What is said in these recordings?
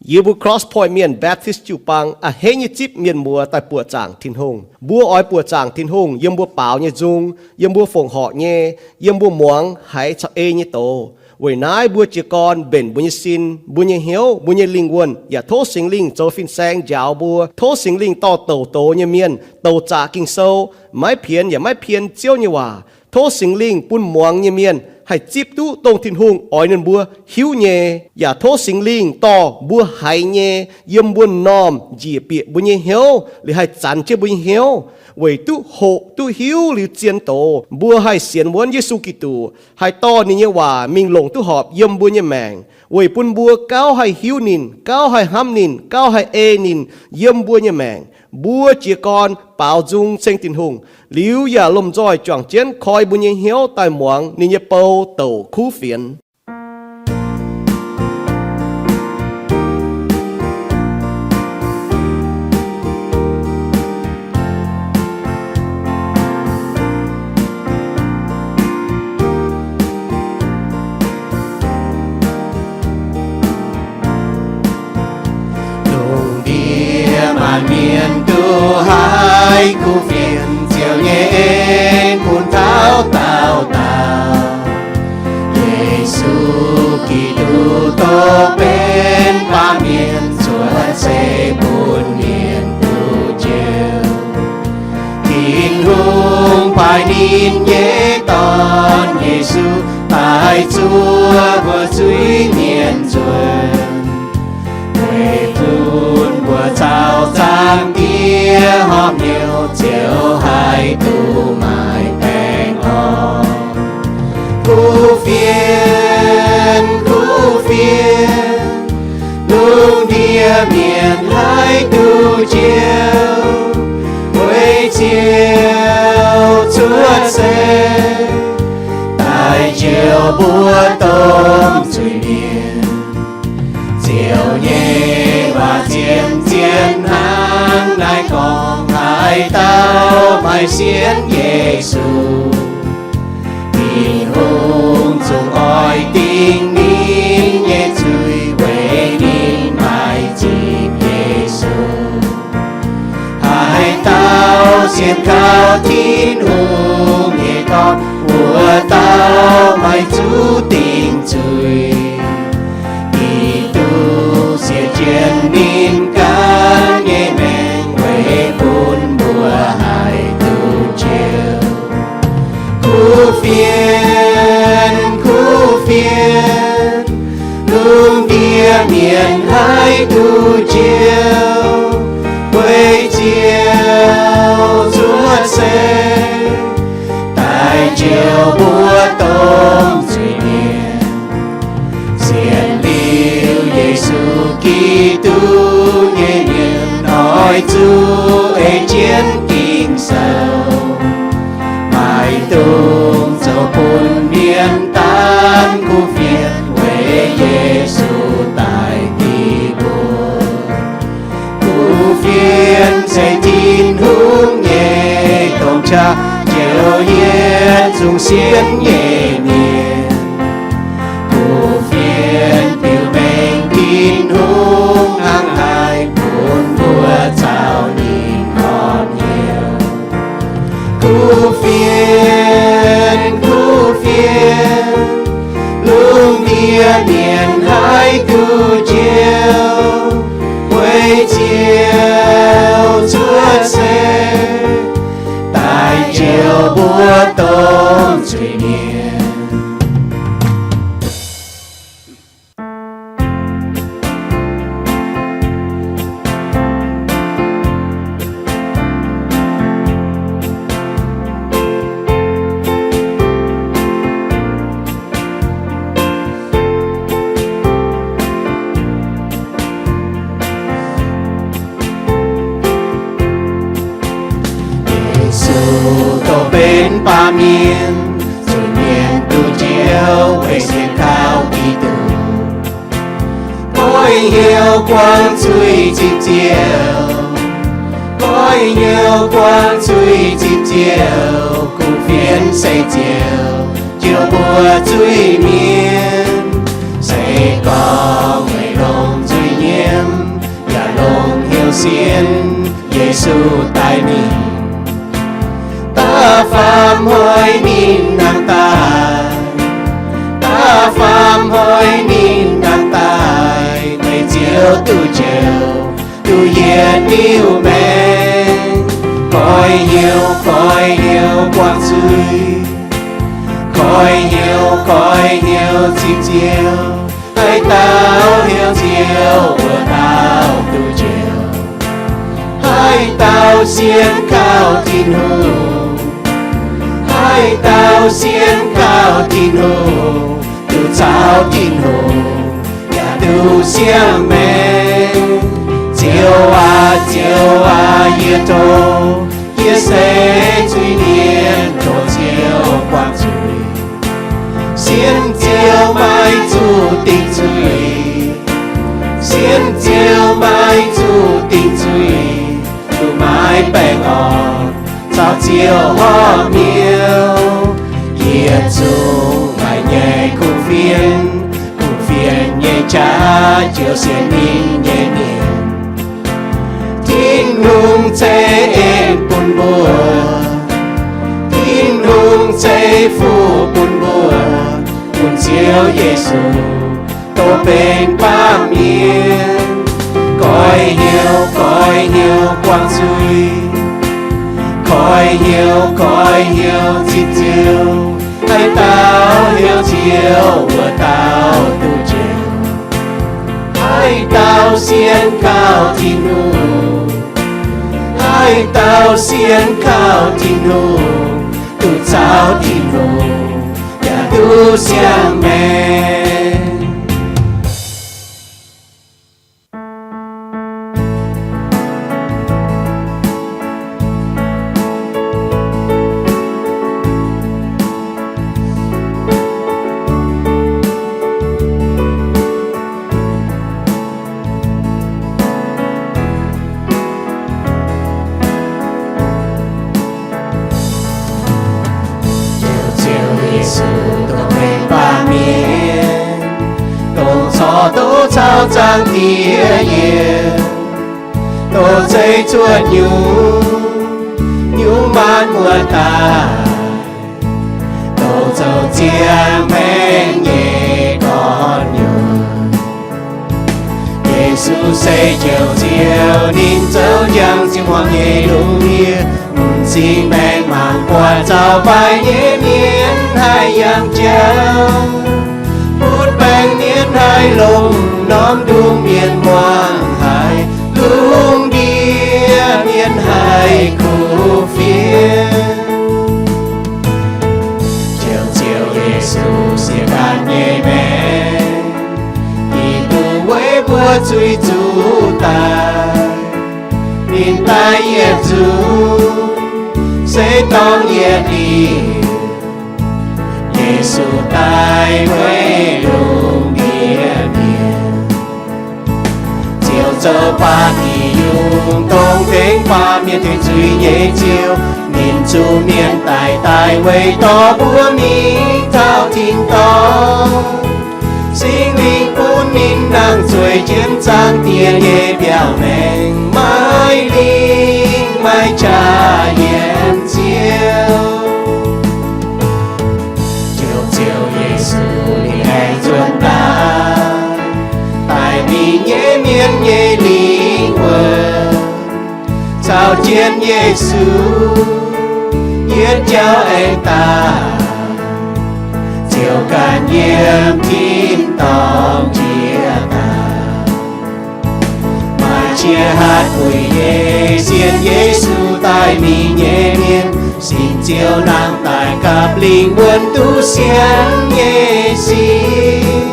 Yie mbuo Cross Point Mienh Baptist jiu-baang a'hneiv nyei zipv mienh muoz daaih buoqc zaangc Tin-Hungh. Mbuo oix buoqc zaangc Tin-Hungh yiem mbuo baaux nyei nzung, yiem mbuo fongc horc nyei, yiem mbuo muangx haiz caux ei nyei doz. Weic naaiv mbuo jiez gorn mbenc mbuo nyei sin, mbuo nyei hnyouv, mbuo nyei lingh wuonh, yaac tov Singx Lingh zoux fin-saeng njaaux mbuo. Tov Singx Lingh dorh douc doz nyei mienh, douc zaqc Ging-Sou, maiv pienx yaac maiv pien Ziouv nyei waac. Tov Singx Lingh bun muangx nyei mienh haih zipv duqv dongh Tin-Hungh oix ninh mbuo hiuv nyei. Yaac tov Singx Lingh dorh mbuo haiz nyei yiem mbuo m'normh njiec bieqc mbuo nyei hnyouv, liuz haih zanx jienv mbuo nyei hnyouv, weic duqv hoqc duqv hiuv liuz zien doz, mbuo haih sienx wuonv Yesu Giduc, haih dorh ninh nyei waac mingh longc duqv horpc yiem mbuo nyei maengc, weic bun mbuo gauh haih hiuv ninh, gauh haih hnamv ninh, gauh haih ei ninh yiem mbuo nyei maengc. Mbuo jiez gorn baaux nzung ceng Tin-Hungh, liuz yaac lomh nzoih juangc jienv koi mbuo nyei hnyouv daaih muangx ninh nyei bou douc kuv fienx. Lungh ndiev maanc mienh duqv haiz kuv fienx, Ziouv nyei en bun taux daauh dauh. Yesu Giduc dongh benx baamh mienh cuotv seix bun mienh duqv njoux. Tin-Hungh paaiv ninh nyei Dorn, Yesu, daaih zuov mbuo zuiz-mienh nzuonx, weic bun mbuo caux Zaangc Diex horpc hnyouv, Ziouv haih duqv maaiz baengh orn. Kuv fienx, kuv fienx, lungh ndiev mienh haih duqv njoux, weic Ziouv cuotv seix daaih njoux mbuo domh zuiz-mienh. Ziouv nyei waac zien-zien hnangv naaiv gorngv, Haaix dauh maaih sienx Yesu, Tin-Hungh zungv oix dingc ninh nyei zuiz, weic ninh maaih zipv Yesu. Haaix dauh sienx kaux Tin-Hungh nyei Dorn, wuov dauh maaih zuqc dingc zuiz. Giduc siev jienv ninh ganh nyei maengc, weic bun mbuo haih duqv njoux. Kuv fienx, kuv fienx, lungh ndiev mienh haih duqv njoux, weic Ziouv cuotv seix daaih njoux mbuo domh zuiz-mienh. Sienx liuz Yesu Giduc nyei mienh oix zuqc ei jienv Ging-Sou. Maaih dongh zoux bun mienh daanh kuv fienx, weic Yesu daaih dingc mbuo. Kuv fienx se Tin-Hungh nyei domh qaqv, njoux yietc zungv sienx nyei mienh. Kuv fienx biux mengh Tin-Hungh hnangv haaix bun mbuo caux ninh horpc hnyouv. Kuv fienx, kuv fienx, lungh ndiev mienh haih duqv njoux, weic Ziouv cuotv seix daaih njoux mbuo domh zuiz-mienh. Yesu dongh benx baamh mienh, zuiz-mienh duqv njoux weic sienx kaux Giduc. Goiv hnyouv buangv zuiz zipv Ziouv, goiv hnyouv buangv zuiz zipv Ziouv, kuv fienx se Ziouv njoux mbuo zuiz-mienh. Se gorngv meih longc zuiz-mienh sienx Yesu daaih mingh. Da'faam hnoi ninh nangh daaih, da'faam hnoi ninh nangh daaih, meih Ziouv duqv njoux, duqv yietc liuz maengx. Goix hnyouv, goix hnyouv buangh zuiz, goix hnyouv, goix hnyouv zipv Ziouv. Haaix dauh heuc Ziouv, wuov dauh duqv njoux. Haaix dauh sienx kaux Tin-Hungh, haaix dauh sienx kaux Tin-Hungh, duqv caux Tin-Hungh, yaac duqv siang-maengc. Ziouv aac, Ziouv aac, yie tov, yie se zuiz mienh, tov Ziouv buangh zuiz. Sienx Ziouv maiv zuqc dingc zuiz. Sienx Ziouv maiv zuqc dingc zuiz, duqv maiv baengh orn caux Ziouv horpc hnyouv. Yietc zungv maiv nyei kuv fienx, kuv fienx nyei jaax ziouc sienx ninh nyei mienh. Tin-Hungh ceix en bun mbuo. Tin-Hungh ceix fuqv bun mbuo, bun Ziouv Yesu dongh benx baamh mienh. Goix hnyouv, goix hnyouv buangh zuiz. Goix hnyouv, goix hnyouv zipv Ziouv. Haaix dauh heuc Ziouv, wuov dauh duqv njoux. Haaix dauh sienx kaux Tin-Hungh, haaix dauh sienx kaux Tin-Hungh, duqv caux Tin-Hungh, yaac duqv siang-maengc. Ziouv, Ziouv Yesu, dongh benx baamh mienh, dongh corc duqv caux Zaangc Diex yiem, dongh zeiz cuotv nyungc, nyungc maanc muotc daaih, dongh zoux ziangh maengc nyei gorn-nyuonh. Yesu se Njoux Ziouv, ninh zoux njang ziangh hoc nyei lungh ndiev, m'zing maengh mangc buatc zaux mbaih nyei mienh haih yangh jauv, butv baengc mienh haih longx, norm ndungh mienh muangx haiz, lungh ndiev mienh haih kuv fienx. Njoux Ziouv Yesu, siec ganh nyei maengc, dingc duqv weic mbuo zuiz zuqc daaih. Ninh daaih yietc zungv se dorngc yietc liuz, Yesu daaih weic lungh ndiev mienh. Ziouv zoux baac dingc yungh dongh tengx baamh mienh tengx zuiz nyei Ziouv. Ninh zuqc mienh daic, daaih weic dorh mbuo mingh taux tin-dorngh. Singx Lingh bun ninh nangh zueih jienv Zaangc Diex nyei mbiaauc maengx, maiv lingh maiv qaqv yiem Ziouv. Njoux Ziouv Yesu, ninh aengx nzuonx daaih, daaih mingh nyei mienh nyei lingh wuonh, caux jienv Yesu yietc jauv aengx daaih, Ziouv ganh yiem tin-dorngh jiex daaih. Maaih qiex hatc buic nyei sienx Yesu daaih mingh nyei mienh, singx Ziouv nangh daaih gapv lingh wuonh duqv sienx nyei sic.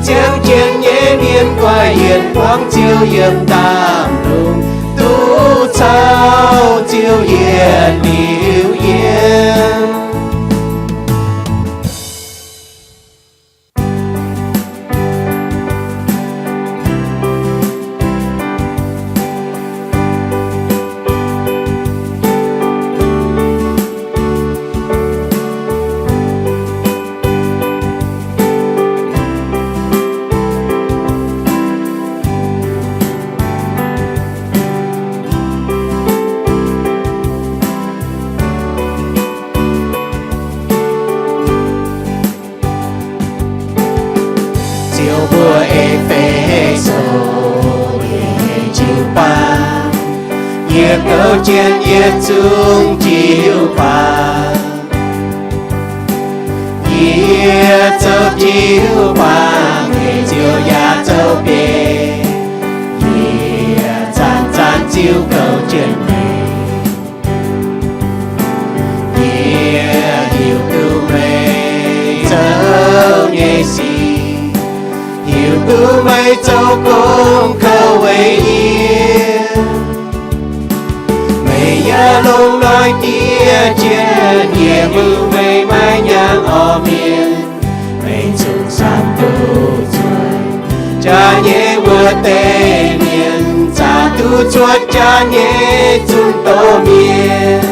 Ziangh jienv nyei mienh guaix yienc buangv Ziouv yiem ndaamv-lungh, duqv caux Ziouv yietc liuz yiem. Jienv yie zungv jiu-baang, yie zoux jiu-baang, hec ziouc yaac zoux biei. Yie zanc-zanc ziouc goux jienv meih. Yie hiuv duqv meih zoux nyei sic, hiuv duqv meih zoux gong kouv weic yie. Meih yaac longc noic diev jienv yie, hiuv meih maiv nyaanh orv mienh. Meih zungv samv duqv zuotc jaax nyei wuov deix mienh, zaqc duqv zuotc jaax nyei zunh doz mienh.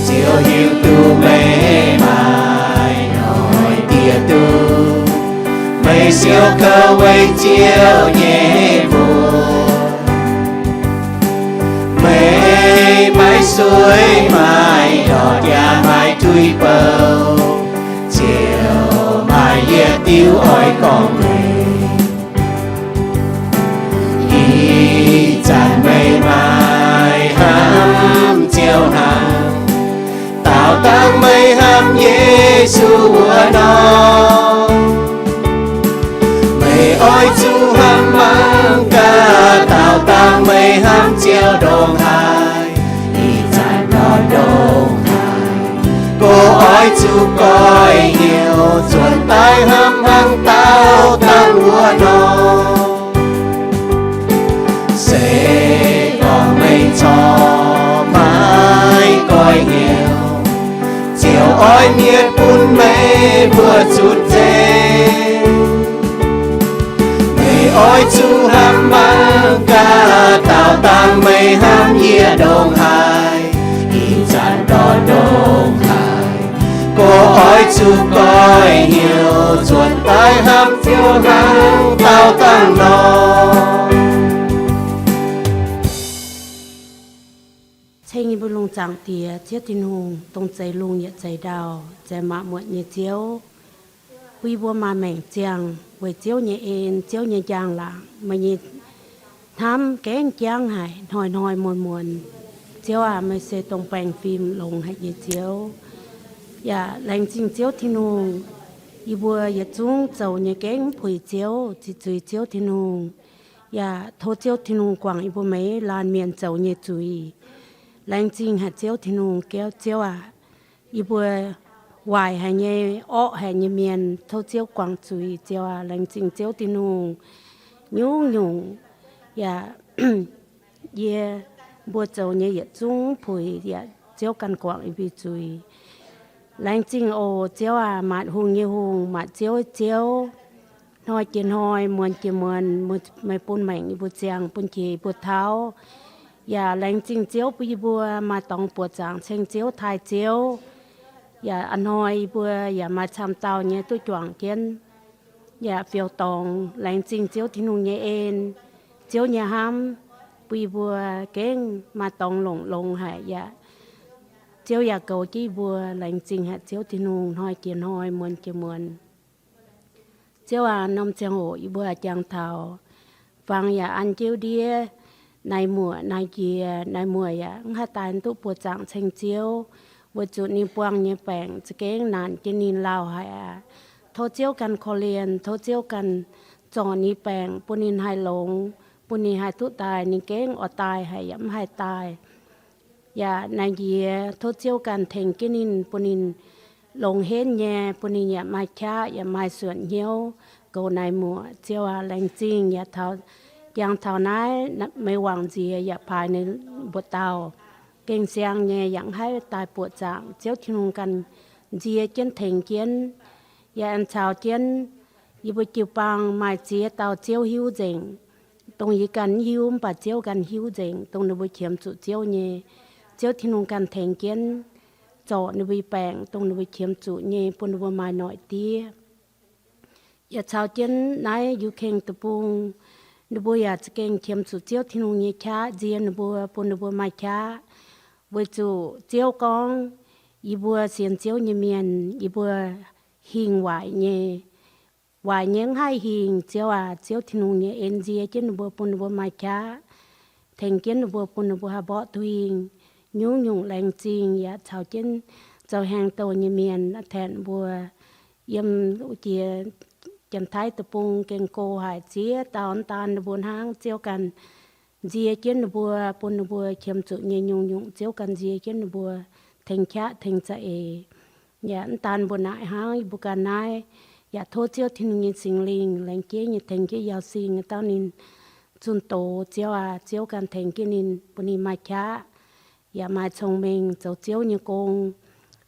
Ziouv hiuv duqv meih maaih noic diev duqv, meih siou kouv weic Ziouv nyei mbuox. Meih maiv sueiv maaih ndortv yaac maaih tuix bouh, ziouc maaih yietc diuh oix gorngv meih. Ih zanc meih maaih hnamv Ziouv hnangv, daauh dangh meih hnamv Yesu wuov nor. Meih oix zuqc hnamv mangc gaax, daauh dangh meih hnamv Ziouv ndongc haaix, ih zanc nor ndongc haaix. Gorx oix zuqc goiv hnyouv, zuotc daaih hnamv hnangv daauh dangh wuov nor. Se gorngv meih corc maiv goiv hnyouv, Ziouv oix mietc bun meih mbuo zutc nzengc. Meih oix zuqc hnamv mangc gaax, daauh dangh meih hnamv yie ndongc haaix, ih zanc ndortv ndongc haaix. Gorx oix zuqc goiv hnyouv, zuotc daaih hnamv Ziouv hnangv daauh dangh nor. Ceng yie mbuo lungh zaangc Diex, Ziouv Tin-Hungh, dongh zeix lungh yaac zeix ndau, zeix maac muotc nyei Ziouv, bun yie mbuo maaih maengc ziangh weic Ziouv nyei en, Ziouv nyei njang-laangc, meih nyei hnamv gaengh jangv haic, hnoi-hnoi muonz-muonz. Ziouv aac, meih se dongh baengh fim longx haic nyei Ziouv. Yaac laengz zingh Ziouv Tin-Hungh, yie mbuo yietc zungv zoux nyei gaengh mv puix Ziouv, ziqc zuiz Ziouv Tin-Hungh. Yaac tov Ziouv Tin-Hungh guangc yie mbuo maiv laanh mienh zoux nyei zuiz. Laengz zingh haic Ziouv Tin-Hungh, Ziouv aac, yie mbuo waaic haic nyei, orqv haic nyei mienh, tov Ziouv guangc zuiz. Ziouv aac, laengz zingh Ziouv Tin-Hungh nyungc-nyungc. Yaac yie mbuo zoux nyei yietc zungv puix yaac Ziouv ganh guangc yie mbuo zuiz. Laengz zingh oc, Ziouv aac, maanc hungh nyei Hungh, maanc ziouv nyei Ziouv, hnoi jiex hnoi, muonz jiex muonz, meih bun maengc yie mbuo ziangh, bun qiex yie mbuo tauv. Yaac laengz zingh Ziouv bun yie mbuo maaih dorngx buoqc zaangc ceng Ziouv, taaih Ziouv. Yaac a'hnoi yie mbuo yaac maaih camv dauh nyei duqv juangc jienv yaac fioux dorngx. Laengz zingh Ziouv Tin-Hungh nyei en, Ziouv nyei hnamv, bun yie mbuo gengh maaih dorngx longc longx haic yaac Ziouv yaac goux jienv yie mbuo. Laengz zingh haic Ziouv Tin-Hungh, hnoi jiex hnoi, muonz jiex muonz. Ziouv aac, norm ziangh hoc yie mbuo jangx taux fangx yaac an jienv ndiev, naaiv muoc naaiv njiec, naaiv muoc yaac mv haih daaih duqv buoqc zaangc ceng Ziouv, weic zuqc ninh buangh nyei baengc za'gengh naanc jienv ninh lauh haic aqv. Tov Ziouv ganh korv-lienh, tov Ziouv ganh zorc ninh baengc bun ninh haih longx, bun ninh haih duqv daaih. Ninh gengh oix daaih haic yaac mv haih daaih. Yaac naaiv njiec tov Ziouv ganh tengx jienv ninh, bun ninh longx henv nyei, bun ninh yaac maaih qaqv yaac maaih suonc hnyouv goux naaiv muoc. Ziouv aac, laengz zingh yaac taux, jangx taux naaiv meih wangc nziex yaac paaix ninh mbuo dauh gengh siang nyei yaac mv haih daaih buoqc zaangc. Ziouv Tin-Hungh ganh nzie jienv tengx jienv, yaac aengx caux jienv yie mbuo jiu-baang maaih ziex dauh Ziouv hiuv nzengc, dongh yie ganh mv hiuv mv baac Ziouv ganh hiuv nzengc, dongh ninh mbuo qiemx zuqc Ziouv nyei. Ziouv Tin-Hungh ganh tengx jienv zorc ninh mbuo nyei baengc dongh ninh mbuo qiemx zuqc nyei bun ninh mbuo maaih noic diev. Yaac caux jienv naaiv Ukraine deic-bung, ninh mbuo yaac za'gengh qiemx zuqc Ziouv Tin-Hungh nyei qaqv nzie ninh mbuo, bun ninh mbuo maaih qaqv. Weic zuqc Ziouv gorngv, yie mbuo sienx Ziouv nyei mienh, yie mbuo hingh waaic nyei. Waaic nyei mv haih hingh, Ziouv aac, Ziouv Tin-Hungh nyei en nzie jienv ninh mbuo, bun ninh mbuo maaih qaqv. tengx jienv ninh mbuo, bun ninh mbuo haih mborqv duqv hingh nyungc-nyungc laengz zingh, yaac caux jienv zoux haaix douh nyei mienh aengx tengx mbuo yiem wuov jiex Janx-Taiv deic-bung gengh go haic, ziex dauh mv daan ninh mbuo hnangv, Ziouv ganh nzie jienv ninh mbuo, bun ninh mbuo qiemx zuqc nyei nyungc-nyungc Ziouv ganh nzie jienv ninh mbuo, tengx qaqv tengx za'eix. Yaac mv daan mbuo naaic hnangv, yie mbuo ganh naaiv yaac tov Ziouv Tin-Hungh nyei Singx Lingh laengz jeiv nyei tengx jienv Yauh Sing, dauh ninh zunh doz, Ziouv aac, Ziouv ganh tengx jienv ninh, bun ninh maaih qaqv, yaac maaih cong-mengh zoux Ziouv nyei gong.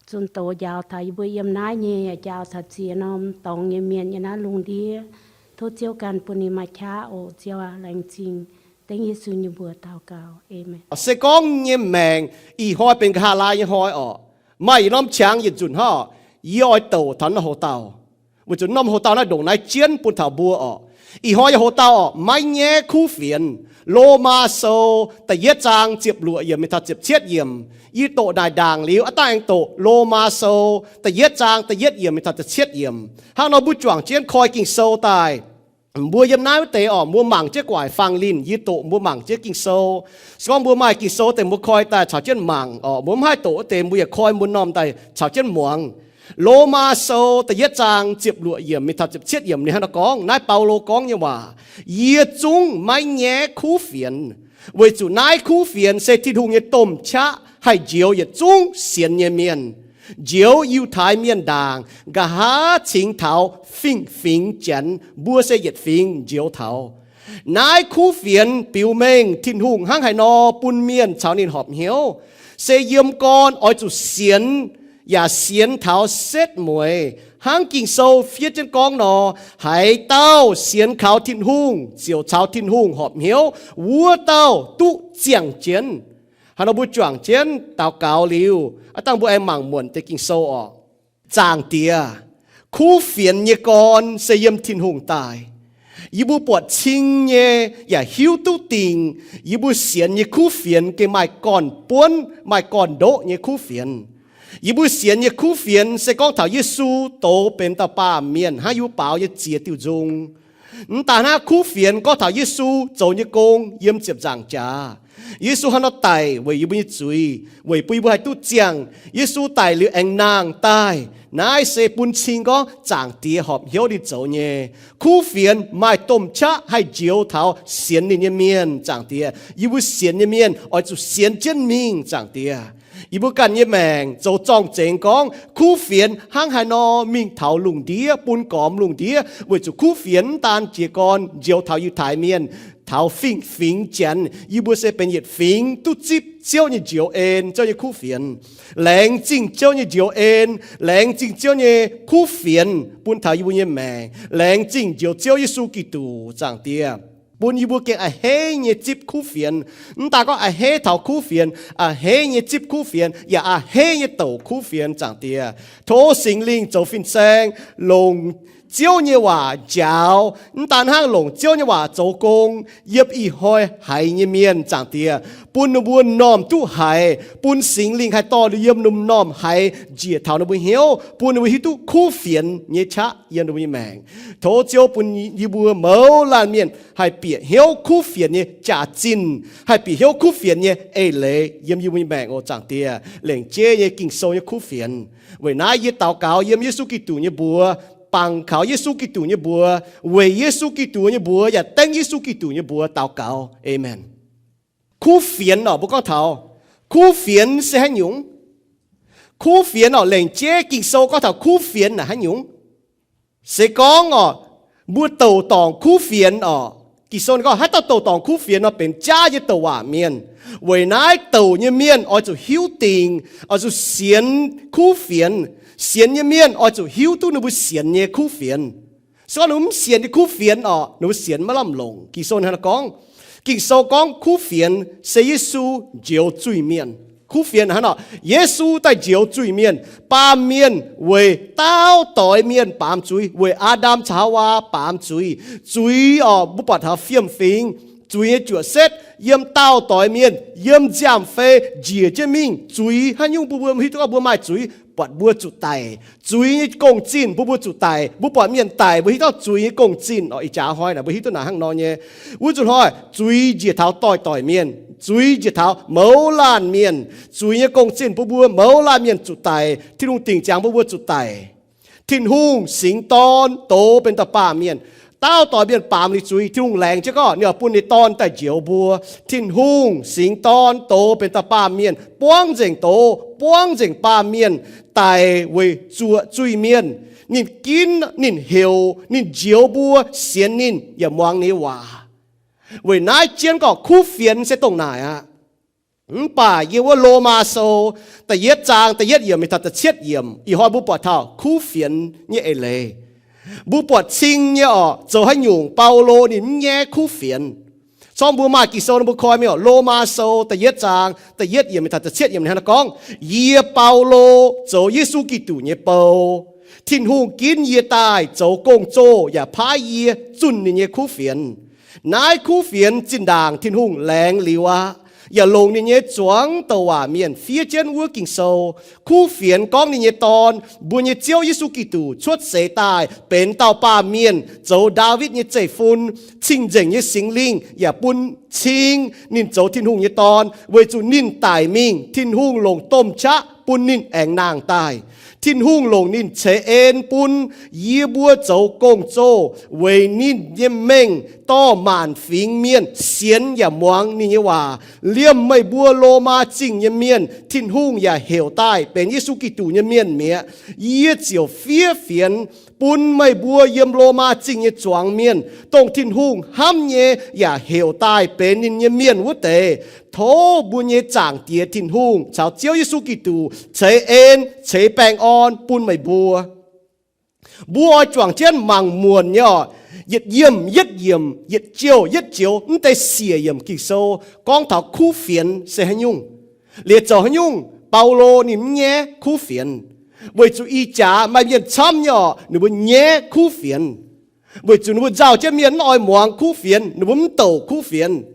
Zunh doz njaaux taux yie mbuo yiem naaiv nyei, yaac njaaux taux ziex norm dorngx nyei mienh yiem naaiv lungh ndiev. Tov Ziouv ganh bun ninh maaih qaqv oc, Ziouv aac. Laengz zingh dengv Yesu nyei mbuox daux gaux. Aamen. Se gorngv nyei maengc ih hnoi benx nqa'haav laai nyei hnoi orqc, maaih yietc norm qangx yietc nzunc hnangv orqc, yie oix douc taux norm hoc-dauh, weic zuqc norm hoc-dauh naaiv ndongc naaiv jienv bun taux mbuo orqc. Ih hnoi nyei hoc-dauh orqc, maiv nyaiv kuv fienx. Lomaa Sou da'yietv zaang ziepc luoqc yiemc mingh taux ziepc cietv yiemc. Yie doqc naaic ndaangc liuz, aav dangh aengx doqc Lomaa Sou da'yietv zaang da'yietv yiemc mingh taux da'cietv yiemc. Hnangv nor mbuo juangc jienv koi Ging-Sou daaih. Mbuo yiem naaiv wuov deix orqc, mbuo mangc jienv gu'nguaaic fangx linh, yie doqc mbuo mangc jienv Ging-Sou. Se gorngv mbuo maaih Ging-Sou deix mbuo koi daaih caux jienv mangc orqc. Mbuo mv haih doqc wuov deix mbuo yaac koi mbuo m'normh daaih caux jienv muangx. Lomaa Sou da'yietv zaang ziepc luoqc yiemc mingh taux ziepc cietv yiemc ninh hnangv naaiv gorngv, naaiv Baulo gorngv nyei waac, Yie zungv maiv nyaiv kuv fienx, weic zuqc naaiv kuv fienx se Tin-Hungh nyei domh qaqv haih njoux yietc zungv sienx nyei mienh, njoux Yiutai Mienh ndaangc, nqa'haav cingx taux fingx-fingx Janx, mbuo se yietc fingx njoux taux. Naaiv kuv fienx biux mengh Tin-Hungh hnangv haaix nor bun mienh caux ninh horpc hnyouv, se yiem gorn oix zuqc sienx, yaac sienx taux setv mueiz, hnangv Ging-Sou fiev jienv gorngv nor, Haaix dauh sienx kaux Tin-Hungh ziouc caux Tin-Hungh horpc hnyouv, wuov dauh duqv ziangh jienv. Hnangv nor mbuo juangc jienv daux gaux liuz, aav dangh mbuo aengx mangc muonc deix Ging-Sou orqc. Zaangc Diex, kuv fienx nyei gorn se yiem Tin-Hungh daaih. Yie mbuo buatc cing nyei yaac hiuv duqv dingc yie mbuo sienx nyei kuv fienx gengh maaih gorn-buonv maaih gorn-ndoqv nyei kuv fienx. Yie mbuo sienx nyei kuv fienx se gorngv taux Yesu douz benx dauh baamh mienh hnangv yie mbuo baaux nyei ziex diuh nzung. Mv daaih hnangv, kuv fienx gorngv taux Yesu zoux nyei gong yiem ziepc nzaangc jaax. Yesu hnangv nor daic weic yie mbuo nyei zuiz, weic bun yie mbuo haih duqv ziangh. Yesu daic liuz aengx nangh daaih. Naaiv se bun cing gorngv Zaangc Diex horpc hnyouv ninh zoux nyei. Kuv fienx maaih domh qaqv haih njoux taux sienx ninh nyei mienh, Zaangc Diex. Yie mbuo sienx nyei mienh oix zuqc sienx jienv mingh, Zaangc Diex. Yie mbuo ganh nyei maengc zoux zorng-zengx gorngv kuv fienx hnangv haaix nor mingh taux lungh ndiev, bun gormx lungh ndiev, weic zuqc kuv fienx mv daan jiez gorn njoux taux Yiutai Mienh, taux fingx-fingx Janx. Yie mbuo se benx yietc fingx duqv zipv Ziouv nyei njoux en, Ziouv nyei kuv fienx. Laengz zingh Ziouv nyei njoux en, laengz zingh Ziouv nyei kuv fienx bun taux yie mbuo nyei maengc. Laengz zingh njoux Ziouv Yesu Giduc, Zaangc Diex, bun yie mbuo gengh a'hneiv nyei zipv kuv fienx. Mv daan gorngv a'hneiv taux kuv fienx, a'hneiv nyei zipv kuv fienx, yaac a'hneiv nyei douc kuv fienx, Zaangc Diex. Tov Singx Lingh zoux fin-saeng, longc Ziouv nyei waac njaaux, mv daan hnangv longc Ziouv nyei waac zoux gong yiem ih hnoi haiz nyei mienh, Zaangc Diex, bun ninh mbuo m'normh duqv haiz, bun Singx Lingh haih dorh yiem ninh m'normh haiz njiec taux ninh mbuo hnyouv, bun ninh mbuo hiuv duqv kuv fienx nyei qaqv yiem ninh mbuo nyei maengc. Tov Ziouv bun yie mbuo mouz laanh mienh haih bieqc hnyouv kuv fienx nyei jaax-zinh, haih bieqc hnyouv kuv fienx nyei eix leiz yiem yie mbuo nyei maengc oc, Zaangc Diex. Lengc jeiv nyei Ging-Sou nyei kuv fienx. Weic naaiv yie daux gaux yiem Yesu Giduc nyei mbuox, bangc kaux Yesu Giduc nyei mbuox, weic Yesu Giduc nyei mbuox yaac dengv Yesu Giduc nyei mbuox daux gaux. Aamen. Kuv fienx orqc, mbuo gorngv taux kuv fienx se haaix nyungc? Kuv fienx orqc, lengc jeiv Ging-Sou gorngv taux kuv fienx naaic haaix nyungc? Se gorngv orqc, mbuo douc dorngc kuv fienx orqc, Ging-Sou gorngv haaix dauh douc dorngc kuv fienx nor benx jaav nyei douc waac mienh. Weic naaiv douc nyei mienh oix zuqc hiuv dingc, oix zuqc sienx kuv fienx. Sienx nyei mienh oix zuqc hiuv duqv ninh mbuo sienx nyei kuv fienx. Se gorngv ninh mbuo mv sienx nyei kuv fienx orqc, ninh mbuo sienx maiv lamh longc. Ging-Sou hnangv naaiv gorngv, Ging-Sou gorngv kuv fienx se Yesu njoux zuiz-mienh. Kuv fienx hnangv nor, Yesu daaih njoux zuiz-mienh, baamh mienh weic daauh doix mienh baamz zuiz, weic Aa^ndam caux Haawaa baamz zuiz. Zuiz orqc, mbuo buatc taux fiem-fingx, zuiz nyei juoqc setv yiem daauh doix mienh, yiem nziaamv-fei njiec jienv mingh. Zuiz haaix nyungc bun mbuo hiuv duqv gorngv mbuo maaih zuiz? buatc mbuo zuqc daic. Zuiz nyei gong-zinh bun mbuo zuqc daic. Mbuo buatc mienh daic, mbuo hiuv duqv zuiz nyei gong-zinh oc. Ih jaax hnoi naaic mbuo hiuv duqv naaic hnangv nor nyei. Wuov nzunc hnoi zuiz njiec taux doix-doix mienh, zuiz njiec taux mouz laanh mienh. Zuiz nyei gong-zinh bun mbuo mouz laanh mienh zuqc daic. Tin-Hungh dingc ziangx bun mbuo zuqc daic. Tin-Hungh singx Dorn douz benx dauh baamh mienh. Daauh doic mienh baamz liuz zuiz, Tin-Hungh laengz jienv gorngv ninh oix bun ninh Dorn daaih njoux mbuo. Tin-Hungh singx Dorn douz benx dauh baamh mienh, buangv nzengc douz, buangv nzengc baamh mienh daic weic zuoqc zuiz-mienh. Ninh ginv, ninh heuc, ninh njoux mbuo sienx ninh yaac muangx ninh nyei waac. Weic naaiv jienv gorngv kuv fienx se dongh naaic aqv. Mv baac yiem wuov Lomaa Sou da'yietv zaang da'yietv yiemc mingh taux da'cietv yiemc, ih hnoi mbuo buatc taux kuv fienx nyei eix leiz. Mbuo buatc cing nyei orqc, zoux haaix nyungc Baulo ninh mv nyaiv kuv fienx. Corng mbuo maaih Ging-Sou nor mbuo koi mingh orqc, Lomaa Sou da'yietv zaang da'yietv yiemc mingh taux da'cietv yiemc ninh hnangv naaiv gorngv, Yie, Baulo, zoux Yesu Giduc nyei bou. Tin-Hungh ginv yie daaih zoux gong-zoh yaac paaiv yie zunh ninh nyei kuv fienx. Naaiv kuv fienx zinh ndaangc Tin-Hungh laengz liuz aqv, yaac longc ninh nyei zuangx douc waac mienh fiev jienv wuov Ging-Sou. Kuv fienx gorngv ninh nyei Dorn, mbuo nyei Ziouv Yesu Giduc, cuotv seix daaih benx dauh baamh mienh, zoux Ndaawitv nyei zeiv-fun. Cing-nzengc nyei Singx Lingh yaac bun cing ninh zoux Tin-Hungh nyei Dorn, weic zuqc ninh daic mingh, Tin-Hungh longc domh qaqv bun ninh aengx nangh daaih. Tin-Hungh longc ninh ceix en bun yie mbuo zoux gong-zoh weic ninh nyei mengh dorh maanc fingx mienh sienx yaac muangx ninh nyei waac. Liemh meih mbuo Lomaa Zingh nyei mienh, Tin-Hungh yaac heuc daaih benx Yesu Giduc nyei mienh mi'aqv. Yie ziouc fiev fienx bun meih mbuo yiem Lomaa Zingh nyei zuangx mienh, dongh Tin-Hungh hnamv nyei yaac heuc daaih benx ninh nyei mienh wuov deix. Tov mbuo nyei Zaangc Diex Tin-Hungh caux Ziouv Yesu Giduc ceix en ceix baengh orn bun meih mbuo. Mbuo oix juangc jienv mangc muonc nyei orqc, yietc yiemc yietc yiemc, yietc jouh yietc joux, mv deix siec yiemc Ging-Sou gorngv taux kuv fienx se haaix nyungc, liuz zoux haaix nyungc Baulo ninh mv nyaiv kuv fienx. Weic zuqc ih jaax maaih mienh camv nyei orqc, ninh mbuo nyaiv kuv fienx. Weic zuqc ninh mbuo nzauh jienv mienh mv oix muangx kuv fienx, ninh mbuo mv douc kuv fienx.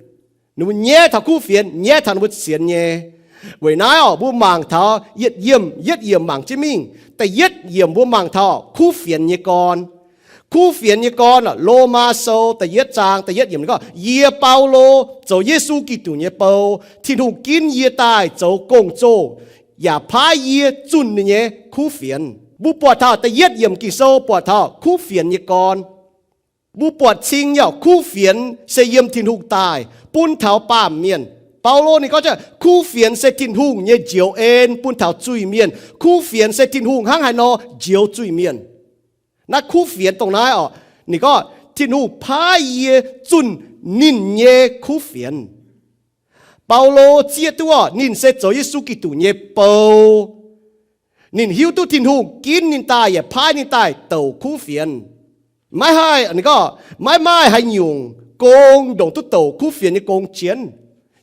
Ninh mbuo nyaiv taux kuv fienx, nyaiv taux ninh mbuo sienx nyei. Weic naaiv orqc, mbuo mangc taux yietc yiemc yietc yiemc mangc jienv mingh. Da'yietv yiemc mbuo mangc taux kuv fienx nyei gorn. Kuv fienx nyei gorn, Lomaa Sou da'yietv zaang da'yietv yiemc gorngv, Yie, Baulo, zoux Yesu Giduc nyei bou. Tin-Hungh ginv yie daaih zoux gong-zoh yaac paaiv yie zunh ninh nyei kuv fienx. Mbuo buatc taux da'yietv yiemc Ging-Sou buatc taux kuv fienx nyei gorn. Mbuo buatc cing nyei orqc, kuv fienx se yiem Tin-Hungh daaih bun taux baamh mienh. Baulo ninh gorngv jienv kuv fienx se Tin-Hungh nyei njoux en bun taux zuiz-mienh. Kuv fienx se Tin-Hungh hnangv haaix nor njoux zuiz-mienh. Naaiv kuv fienx dongh naaiv orqc, ninh gorngv Tin-Hungh paaiv yie zunh ninh nyei kuv fienx. Baulo zieqv duqv orqc, ninh se zoux Yesu Giduc nyei bou. Ninh hiuv duqv Tin-Hungh ginv ninh daaih yaac paaiv ninh daaih douc kuv fienx. Maiv haih, ninh gorngv, maiv maaih haaix nyungc gong ndongc duqv douc kuv fienx nyei gong jienv.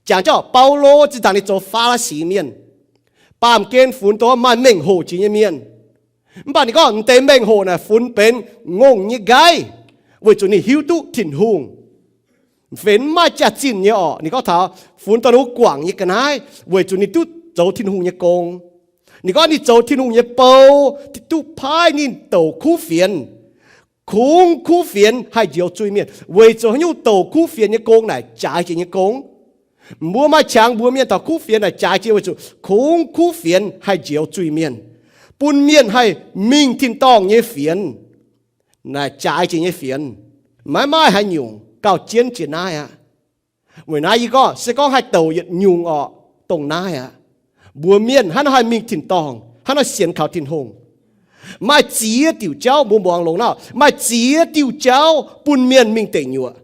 Jangx jienv orqc, Baulo zinh ndaangc ninh zoux Faa^li^si mienh, baamh gen funx dongh maaih mengh hoc jiex nyei mienh. Mv baac ninh gorngv m'deix mengh hoc naaic funx benx ngongh nyei nqaiv, weic zuqc ninh hiuv duqv Tin-Hungh. Fenx maiv maaih jaax-zinh nyei orqc, ninh gorngv taux funx dongh ninh mbuo guangc nyei ga'naaiv, weic zuqc ninh duqv zoux Tin-Hungh nyei gong. Ninh gorngv ninh zoux Tin-Hungh nyei bou, duqv paaiv ninh douc kuv fienx. Kungx kuv fienx haih njoux zuiz-mienh. Weic zuqc haaix nyungc douc kuv fienx nyei gong naaic jaaix jiex nyei gong? Mbuo maaih qangx mbuox mienh taux kuv fienx naaic jaaix jiex weic zuqc kungx kuv fienx haih njoux zuiz-mienh, bun mienh haih mingh tin-dorngh nyei fienx. Naaic jaaix jiex nyei fienx. Maiv maaih haaix nyungc gauh jienv jiex naaiv aqv. Weic naaiv yie gorngv se gorngv haih douc yietc nyungc orqc, dongh naaiv aqv. Mbuox mienh hnangv nor haih mingh tin-dorngh, hnangv nor sienx kaux Tin-Hungh. Maaih ziex diuc jauv mbuo muangx longx nor, maaih ziex diuh jauv bun mienh mingh deic nyuoqc.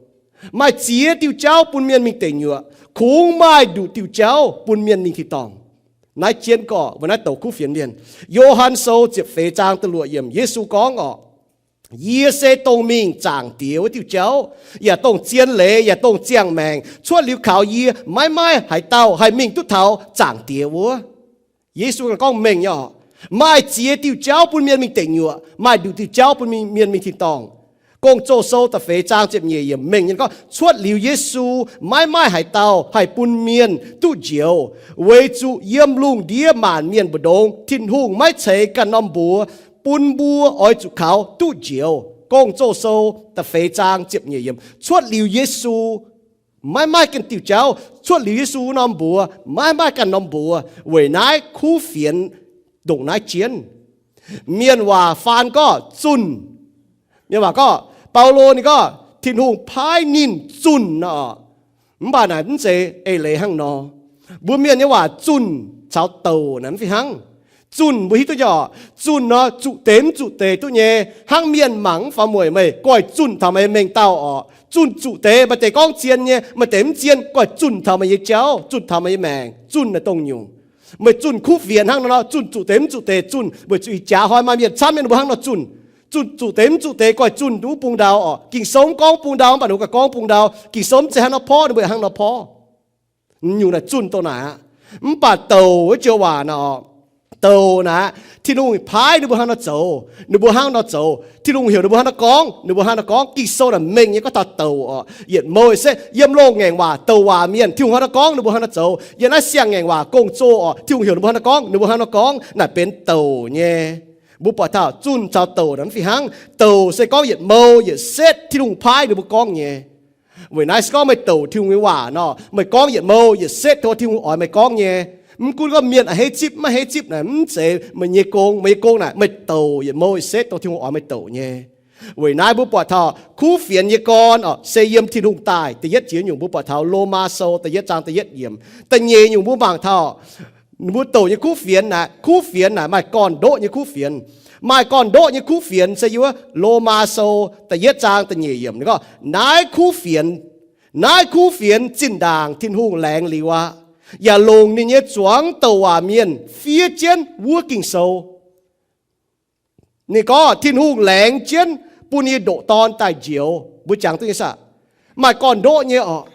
Maaih ziex diuh jauv bun mienh mingh deic nyuoqc. Kungx maaih nduqc diuh jauv bun mienh mingh tin-dorngh. Naaiv jienv gorqv, weic naaiv douc kuv fienx mienh. Yo^han Sou ziepc feix zaang da'luoqc yiemc, Yesu gorngv orqc, yie se dongh mingh Zaangc Diex wuov diuh jauv, yaac dongh zien leiz, yaac dongh ziangh maengc. Cuotv liuz kaux yie, maiv maaih haaix dauh haih mingh duqv taux Zaangc Diex wuov. Yesu gorngv mengh nyei orqc, maaih ziex diuh jauv bun mienh mingh deic nyuoqc, maaih nduqc diuh jauv bun mienh mingh tin-dorngh. Gong-Zoh Sou da'feix zaang ziepc nyeic yiemc mengh nyei gorngv, cuotv liuz Yesu, maiv maaih haaix dauh haih bun mienh duqv njoux, weic zuqc yiem lungh ndiev maanc mienh mbu'ndongx Tin-Hungh maiv ceix ganh norm mbuox bun mbuo oix zuqc kaux duqv njoux. Gong-Zoh Sou da'feix zaang ziepc nyeic yiemc. Cuotv liuz Yesu, maiv maaih ganh diuh jauv. Cuotv liuz Yesu norm mbuox, maiv maaih ganh norm mbuox. Weic naaiv kuv fienx ndongc naaiv jienv. Mienh waac faan gorngv zunh. Mienh waac gorngv, Baulo ninh gorngv Tin-Hungh paaiv ninh zunh nor. Mv baac naaic mv zeiz eix leiz hnangv nor. Mbuo mienh nyei waac zunh caux douc naaic mv fih hnangv. Zunh mbuo hiuv duqv nyei oc. Zunh nor zuqc deix mv zuqc deix duqv nyei. Hnangv mienh mangc mv faaux mueic, meih goiv zunh taux meih mengh dauh oc. Zunh zuqc deix, maaih deix gorngv zien nyei, maaih deix mv zien, goiv zunh taux meih nyei jauv, zunh taux meih nyei maengc. Zunh naaic dongh nyungc. Meih zunh kuv fienx hnangv nor, zunh zuqc deix mv zuqc deix zunh, weic zuqc ih jaax hnoi maaih mienh camv mienh ninh mbuo hnangv nor zunh. Zunh zuqc deix mv zuqc deix goiv zunh wuov bung ndau oc. Ging-Sou mv gorngv bung ndau, mv baac ninh mbuo gauh gorngv bung ndau. Ging-Sou mv zeiz hnangv nor porv, ninh mbuo yaac hnangv nor porv. Nyungc naaic zunh dongh naaic aqv. Mv baac douc wuov joux waac naaic oc, douc naaic aqv, Tin-Hungh paaiv ninh mbuo hnangv nor zoux, ninh mbuo hnangv nor zoux. Tin-Hungh heuc ninh mbuo hnangv nor gorngv, ninh mbuo hnangv nor gorngv. Ging-Sou naaic mengh nyei gorngv taux douc oc. Yietc mouh setv yiem loz-ngaengc waac douc waac mienh, Tin-Hungh hnangv nor gorngv, ninh mbuo hnangv nor zoux. Yiem naaiv siang-ngaengc waac gong-zoh oc, Tin-Hungh heuc ninh mbuo hnangv nor gorngv, ninh mbuo hnangv nor gorngv, naaic benx douc nyei. Mbuo buatc taux zunh caux douc naaic mv fih hnangv. Douc se gorngv yietc mouh yietc setv Tin-Hungh paaiv ninh mbuo gorngv nyei. Weic naaiv se gorngv meih douc Tin-Hungh nyei waac nor, meih gorngv yietc mouh yietc setv tov Tin-Hungh oix meih gorngv nyei. Mv gunv gorngv mienh a'hneiv zipv maiv a'hneiv zipv naaic, mv zeiz meih nyei gong. Meih nyei gong naaic meih douc yietc mouh yietc setv dongh Tin-Hungh oix meih douc nyei. Weic naaiv mbuo buatc taux kuv fienx nyei gorn oc, se yiem Tin-Hungh daaih. Da'yietv jiex nyungc mbuo buatc taux Lomaa Sou da'yietv zaang da'yietv yiemc. Da'nyeic nyungc mbuo mangc taux mbuo douc nyei kuv fienx naaic, kuv fienx naaic maaih gorn-ndoqv nyei kuv fienx. Maaih gorn-ndoqv nyei kuv fienx se yiem wuov Lomaa Sou da'yietv zaang da'nyeic yiemc. Ninh gorngv, naaiv kuv fienx, naaiv kuv fienx zinh ndaangc Tin-Hungh laengz liuz aqv, yaac longc ninh nyei zuangx douc waac mienh fiev jienv wuov Ging-Sou. Ninh gorngv Tin-Hungh laengz jienv bun ninh nyei ndoqc Dorn daaih njoux. Mbuo jangx duqv nyei saah? Maaih gorn-ndoqv nyei oc.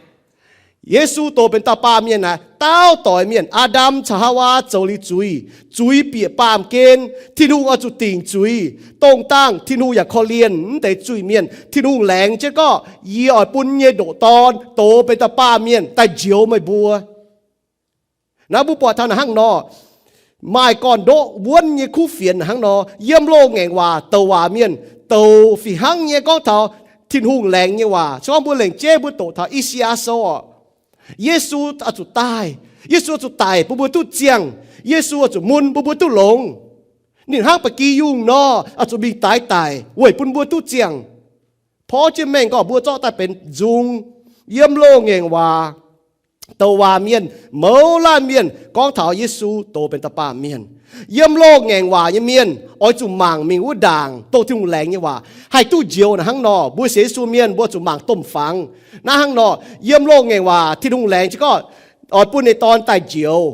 Yesu doz benx dauh baamh mienh naaic, daauh doix mienh, Aa^ndam caux Haawaa zoux liuz zuiz, zuiz bieqc baamh gen, Tin-Hungh oix zuqc dingc zuiz. Dongh dangh Tin-Hungh yaac korv-lienh mv deix zuiz-mienh. Tin-Hungh laengz jienv gorngv, yie oix bun nyei ndoqc Dorn doz benx dauh baamh mienh daaih njoux meih mbuo. Naaiv mbuo buatc taux naaic hnangv nor, maaih gorn-ndoqv wuonv nyei kuv fienx hnangv nor, yiem loz-ngaengc waac douc waac mienh douc fih hnangv nyei gorngv taux Tin-Hungh laengz nyei waac. Se gorngv mbuo lengc jeiv mbuo doqc taux I^saa^yaa Sou oc, Yesu oix zuqc daaih. Yesu oix zuqc daic bun mbuo duqv ziangh. Yesu oix zuqc mun bun mbuo duqv longx. Ninh hnangv ba'gi yungh nor, oix zuqc mingh daix daic weic bun mbuo duqv ziangh. Porv jienv mengh gorngv mbuo zorqv daaih benx nzung. Yiem loz-ngaengc waac douc waac mienh, mouz laanh mienh gorngv taux Yesu doz benx dauh baamh mienh. Yiem loz-ngaengc waac nyei mienh oix zuqc mangc mingh wuov ndaangc dongh Tin-Hungh laengz nyei waac haih duqv njoux naaic hnangv nor. Mbuo sienx Yesu mienh mbuo zuqc mangc domh fangx. Naaiv hnangv nor, yiem loz-ngaengc waac Tin-Hungh laengz jienv gorngv oix bun ninh Dorn daaih njoux.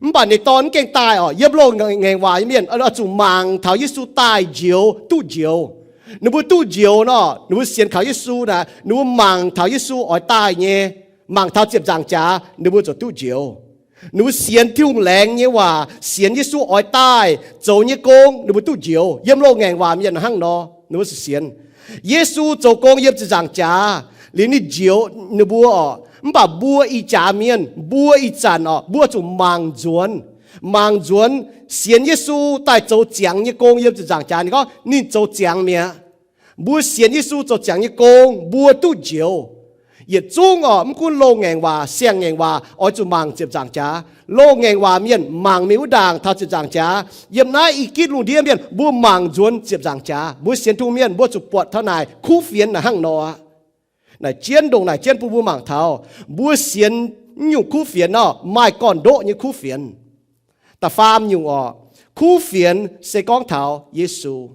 Mv baac ninh Dorn mv gaengh daaih oc. Yiem loz-ngaengc waac nyei mienh oix zuqc mangc taux Yesu daaih njoux, duqv njoux. Ninh mbuo duqv njoux nor, ninh mbuo sienx kaux Yesu naaic, ninh mbuo mangc taux Yesu oix daaih nyei, mangc taux ziepc nzaangc jaax, ninh mbuo ziouc duqv njoux. Ninh mbuo sienx Tin-Hungh laengz nyei waac, sienx Yesu oix daaih zoux nyei gong, ninh mbuo duqv njoux. Yiem loz-ngaengc waac mienh hnangv nor, ninh mbuo sienx Yesu zoux gong yiem ziepc nzaangc jaax liuz ninh njoux ninh mbuo oc. Mv baac mbuo ih jaax mienh, mbuo ih zanc oc, mbuo zuqc mangc nzuonx. Mangc nzuonx, sienx Yesu daaih zoux ziangx nyei gong yiem ziepc nzaangc jaax. Ninh gorngv ninh zoux ziangx mi'aqv. Mbuo sienx Yesu zoux ziangx nyei gong, mbuo duqv njoux. Yietc zungv oc, mv gunv loz-ngaengc waac, siang-ngaengc waac, oix zuqc mangc ziepc nzaangc jaax. Loz-ngaengc waac mienh mangc mingh wuov ndaangc taux ziepc nzaangc jaax. Yiem naaiv i gitv lungh ndiev mienh, mbuo mangc nzuonx ziepc nzaangc jaax. Mbuo sienx Tin-Hungh mienh, mbuo zuqc buatc taux naaic kuv fienx naaic hnangv nor aqv. Naaic jienv ndongc naaic jienv bun mbuo mangc taux mbuo sienx nyungc kuv fienx nor, maaih gorn-ndoqv nyei kuv fienx. Da'faam nyungc oc, kuv fienx se gorngv taux Yesu.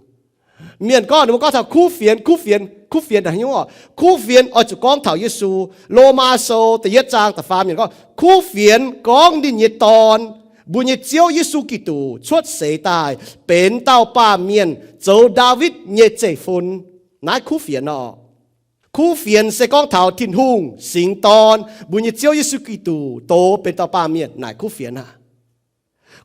Mienh gorngv, ninh mbuo gorngv taux kuv fienx, kuv fienx, kuv fienx naaic haaix nyungc oc? Kuv fienx oix zuqc gorngv taux Yesu. Lomaa Sou da'yietv zaang da'faam yiemc gorngv, kuv fienx gorngv ninh nyei Dorn, mbuo nyei Ziouv Yesu Giduc cuotv seix daaih benx dauh baamh mienh zoux Ndaawitv nyei zeiv-fun. Naaiv kuv fienx oc. Kuv fienx se gorngv taux Tin-Hungh singx Dorn, mbuo nyei Ziouv Yesu Giduc, doz benx dauh baamh mienh naaic kuv fienx aqv.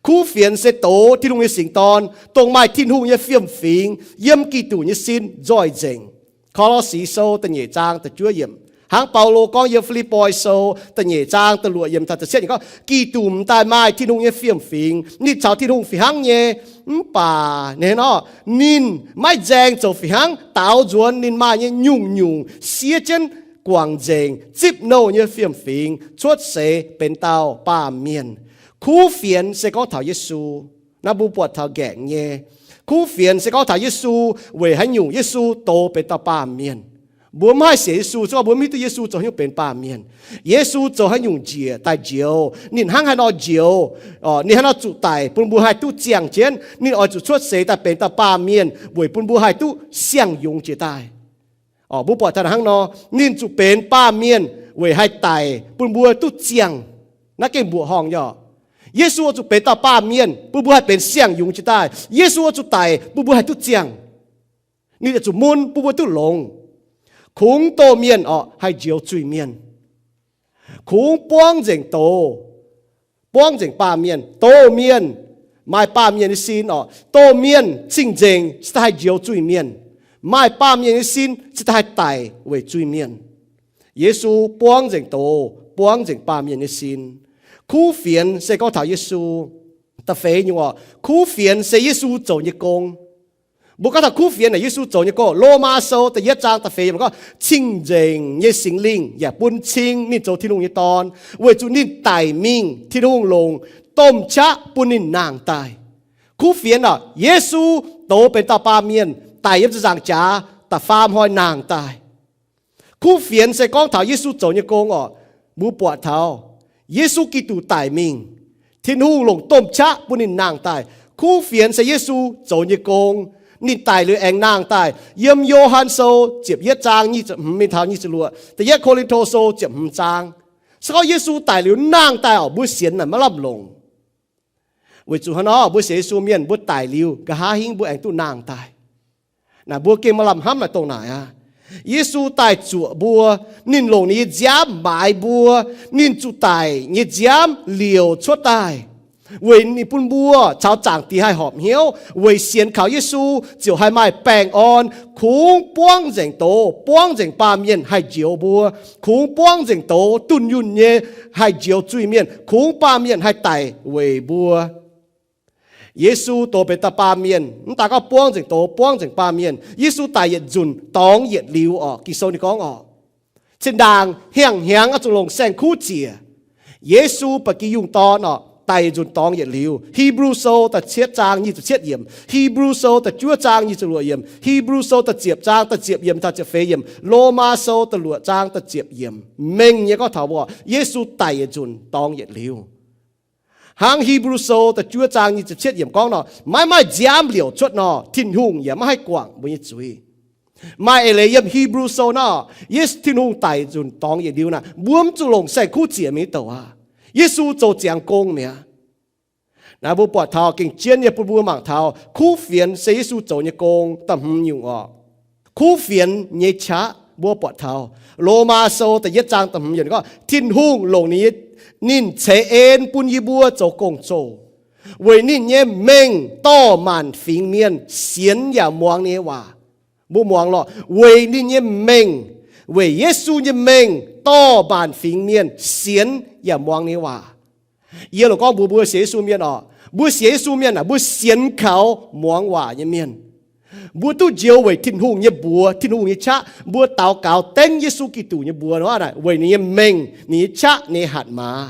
Kuv fienx se doz Tin-Hungh nyei singx Dorn, dongh maaih Tin-Hungh nyei fiem-fingx yiem Giduc nyei sin nzoih nzengc. Ko^lo^si Sou da'nyeic zaang da'juov yiemc, hnangv Baulo gorngv yiem Fi^lipv^poi Sou da'nyeic zaang da'luoqc yiemc taux da'cietv yiemc gorngv, Giduc m'daaih maaih Tin-Hungh nyei fiem-fingx. Ninh caux Tin-Hungh fih hnangv nyei, mv baac ninh nor, ninh maiv nzaeng zoux fih hnangv, daaux nzuonx ninh maaih nyei nyungc-nyungc, siev jienv guangc nzengc, zipv nouh nyei fiem-fingx, cuotv seix benx dauh baamh mienh. Kuv fienx se gorngv taux Yesu. Naaiv mbuo buatc taux nqaengc nyei. Kuv fienx se gorngv taux Yesu. Weic haaix nyungc Yesu douz benx dauh baamh mienh? Mbuo mv haih sienx Yesu se gorngv mbuo mv hiuv duqv Yesu zoux haaix nyungc benx baamh mienh. Yesu zoux haaix nyungc njiec daaih njoux, ninh hnangv haaix nor njoux, ninh haaix nor zuqc daic bun mbuo haih duqv ziangh jienv. Ninh oix zuqc cuotv seix daaih benx dauh baamh mienh weic bun mbuo haih duqv siang-yungz jiex daaih. Mbuo buatc taux hnangv nor, ninh zuqc benx baamh mienh weic haih daic bun mbuo duqv ziangh. Naaiv gengh mbuoqc horngh nyei. Yesu oix zuqc benx dauh baamh mienh bun mbuo haih benx siang-yungz jiex daaih. Yesu oix zuqc daic bun mbuo haih duqv ziangh. Ninh oix zuqc mun bun mbuo duqv longx. Kungx doz mienh orqc haih njoux zuiz-mienh. Kungx buangv nzengc doz, buangv nzengc baamh mienh. Doz mienh maaih baamh mienh nyei sin orqc. Doz mienh cing-nzengc cingx daaih haih njoux zuiz-mienh. Maaih baamh mienh nyei sin cingx daaih haih daic weic zuiz-mienh. Yesu buangv nzengc doz, buangv nzengc baamh mienh nyei sin. Kuv fienx se gorngv taux Yesu. Da'feix nyungc orqc, kuv fienx se Yesu zoux nyei gong. Mbuo gorngv taux kuv fienx naaic Yesu zoux nyei gong. Lomaa Sou da'yietv zaang da'feix yiemc gorngv, Cing-nzengc nyei Singx Lingh yaac bun cing ninh zoux Tin-Hungh nyei Dorn, weic zuqc ninh daic mingh, Tin-Hungh longc domh qaqv bun ninh nangh daaih. Kuv fienx orqc, Yesu douz benx dauh baamh mienh daic yiem ziepc nzaangc jaax da'faam hnoi nangh daaih. Kuv fienx se gorngv taux Yesu zoux nyei gong orqc. Mbuo buatc taux Yesu Giduc daic mingh, Tin-Hungh longc domh qaqv bun ninh nangh daaih. Kuv fienx se Yesu zoux nyei gong. Ninh daic liuz aengx nangh daaih. Yiem Yo^han Sou ziepc yietv zaang nyic ziepc hmz mingh taux nyic ziepc luoqc, Da'yietv Ko^lin^to Sou ziepc hmz zaang. Se gorngv Yesu daic liuz nangh daaih orqc, mbuo sienx naaic maiv lamh longc. Weic zuqc hnangv nor, mbuo sienx Yesu mienh, mbuo daic liuz nqa'haav hingv mbuo aengx duqv nangh daaih. Naaic mbuo gengh maaih lamh hnamv naaic dongh naaic aqv. Yesu daaih zuoqc mbuo, ninh longc ninh nyei nziaamv maaiz mbuo, ninh zuqc daic nyei nziaamv liouc cuotv daaih, weic ninh bun mbuo caux Zaangc Diex haih horpc hnyouv, weic sienx kaux Yesu ziouc haih maaih baengh orn, kungx buangv nzengc doz, buangv nzengc baamh mienh haih njoux mbuo, kungx buangv nzengc doz dunh yunh nyei haih njoux zuiz-mienh, kungx baamh mienh haih daic weic mbuo. Yesu douz benx dauh baamh mienh, mv daaih gorngv buangv nzengc doz, buangv nzengc baamh mienh. Yesu daic yietc nzunc dorngx yietc liuz orqc, Ging-Sou ninh gorngv orqc, zinh ndaangc hnyangx-hnyangx oix zuqc longc saeng-kuv ziec. Yesu ba'gi yungh dorn orqc, daic yietc nzunc dorngx yietc liuz. Hipv^lu Sou da'cietv zaang nyic ziepc cietv yiemc, Hipv^lu Sou da'juov zaang nyic ziepc luoqc yiemc, Hipv^lu Sou da'ziepc zaang da'ziepc yiemc taux ziepc feix yiemc, Lomaa Sou da'luoqc zaang da'ziepc yiemc, mengh nyei gorngv taux mbuo Yesu daic yietc nzunc dorngx yietc liuz. Hnangv Hipv^lu Sou da'juov zaang nyic ziepc cietv yiemc gorngv nor, maiv maaih nziaamv liouc cuotv nor, Tin-Hungh yaac maiv haih guangc mbuo nyei zuiz. Maaih eix leiz yiem Hipv^lu Sou nor, Yesu, Tin-Hungh daic nzunc dorngx yietc liuz naaic, mbuo mv zuqc longc saeng-kuv ziec mingh douc aqv. Yesu zoux ziangx gong mi'aqv. Naaiv mbuo buatc taux gengh jienv nyei bun mbuo mangc taux kuv fienx se Yesu zoux nyei gong. Da'hmz nyungc orqc, kuv fienx nyei qaqv mbuo buatc taux Lomaa Sou da'yietv zaang da'hmz yiemc gorngv, Tin-Hungh longc ninh, ninh ceix en bun yie mbuo zoux gong-zoh, weic ninh nyei mengh dorh maanc fingx mienh sienx yaac muangx ninh nyei waac. Mbuo muangx lorqc, weic ninh nyei mengh, weic Yesu nyei mengh dorh maanc fingx mienh sienx yaac muangx ninh nyei waac. Yie loc gorngv mbuox mbuo sienx Yesu mienh orqc, mbuo sienx Yesu mienh aah, mbuo sienx kaux muangx waac nyei mienh. Mbuo duqv njoux weic Tin-Hungh nyei mbuox, Tin-Hungh nyei qaqv. Mbuo daux gaux dengv Yesu Giduc nyei mbuox nor, weic ninh nyei mengh, ninh nyei qaqv, ninh nyei hatc maaz,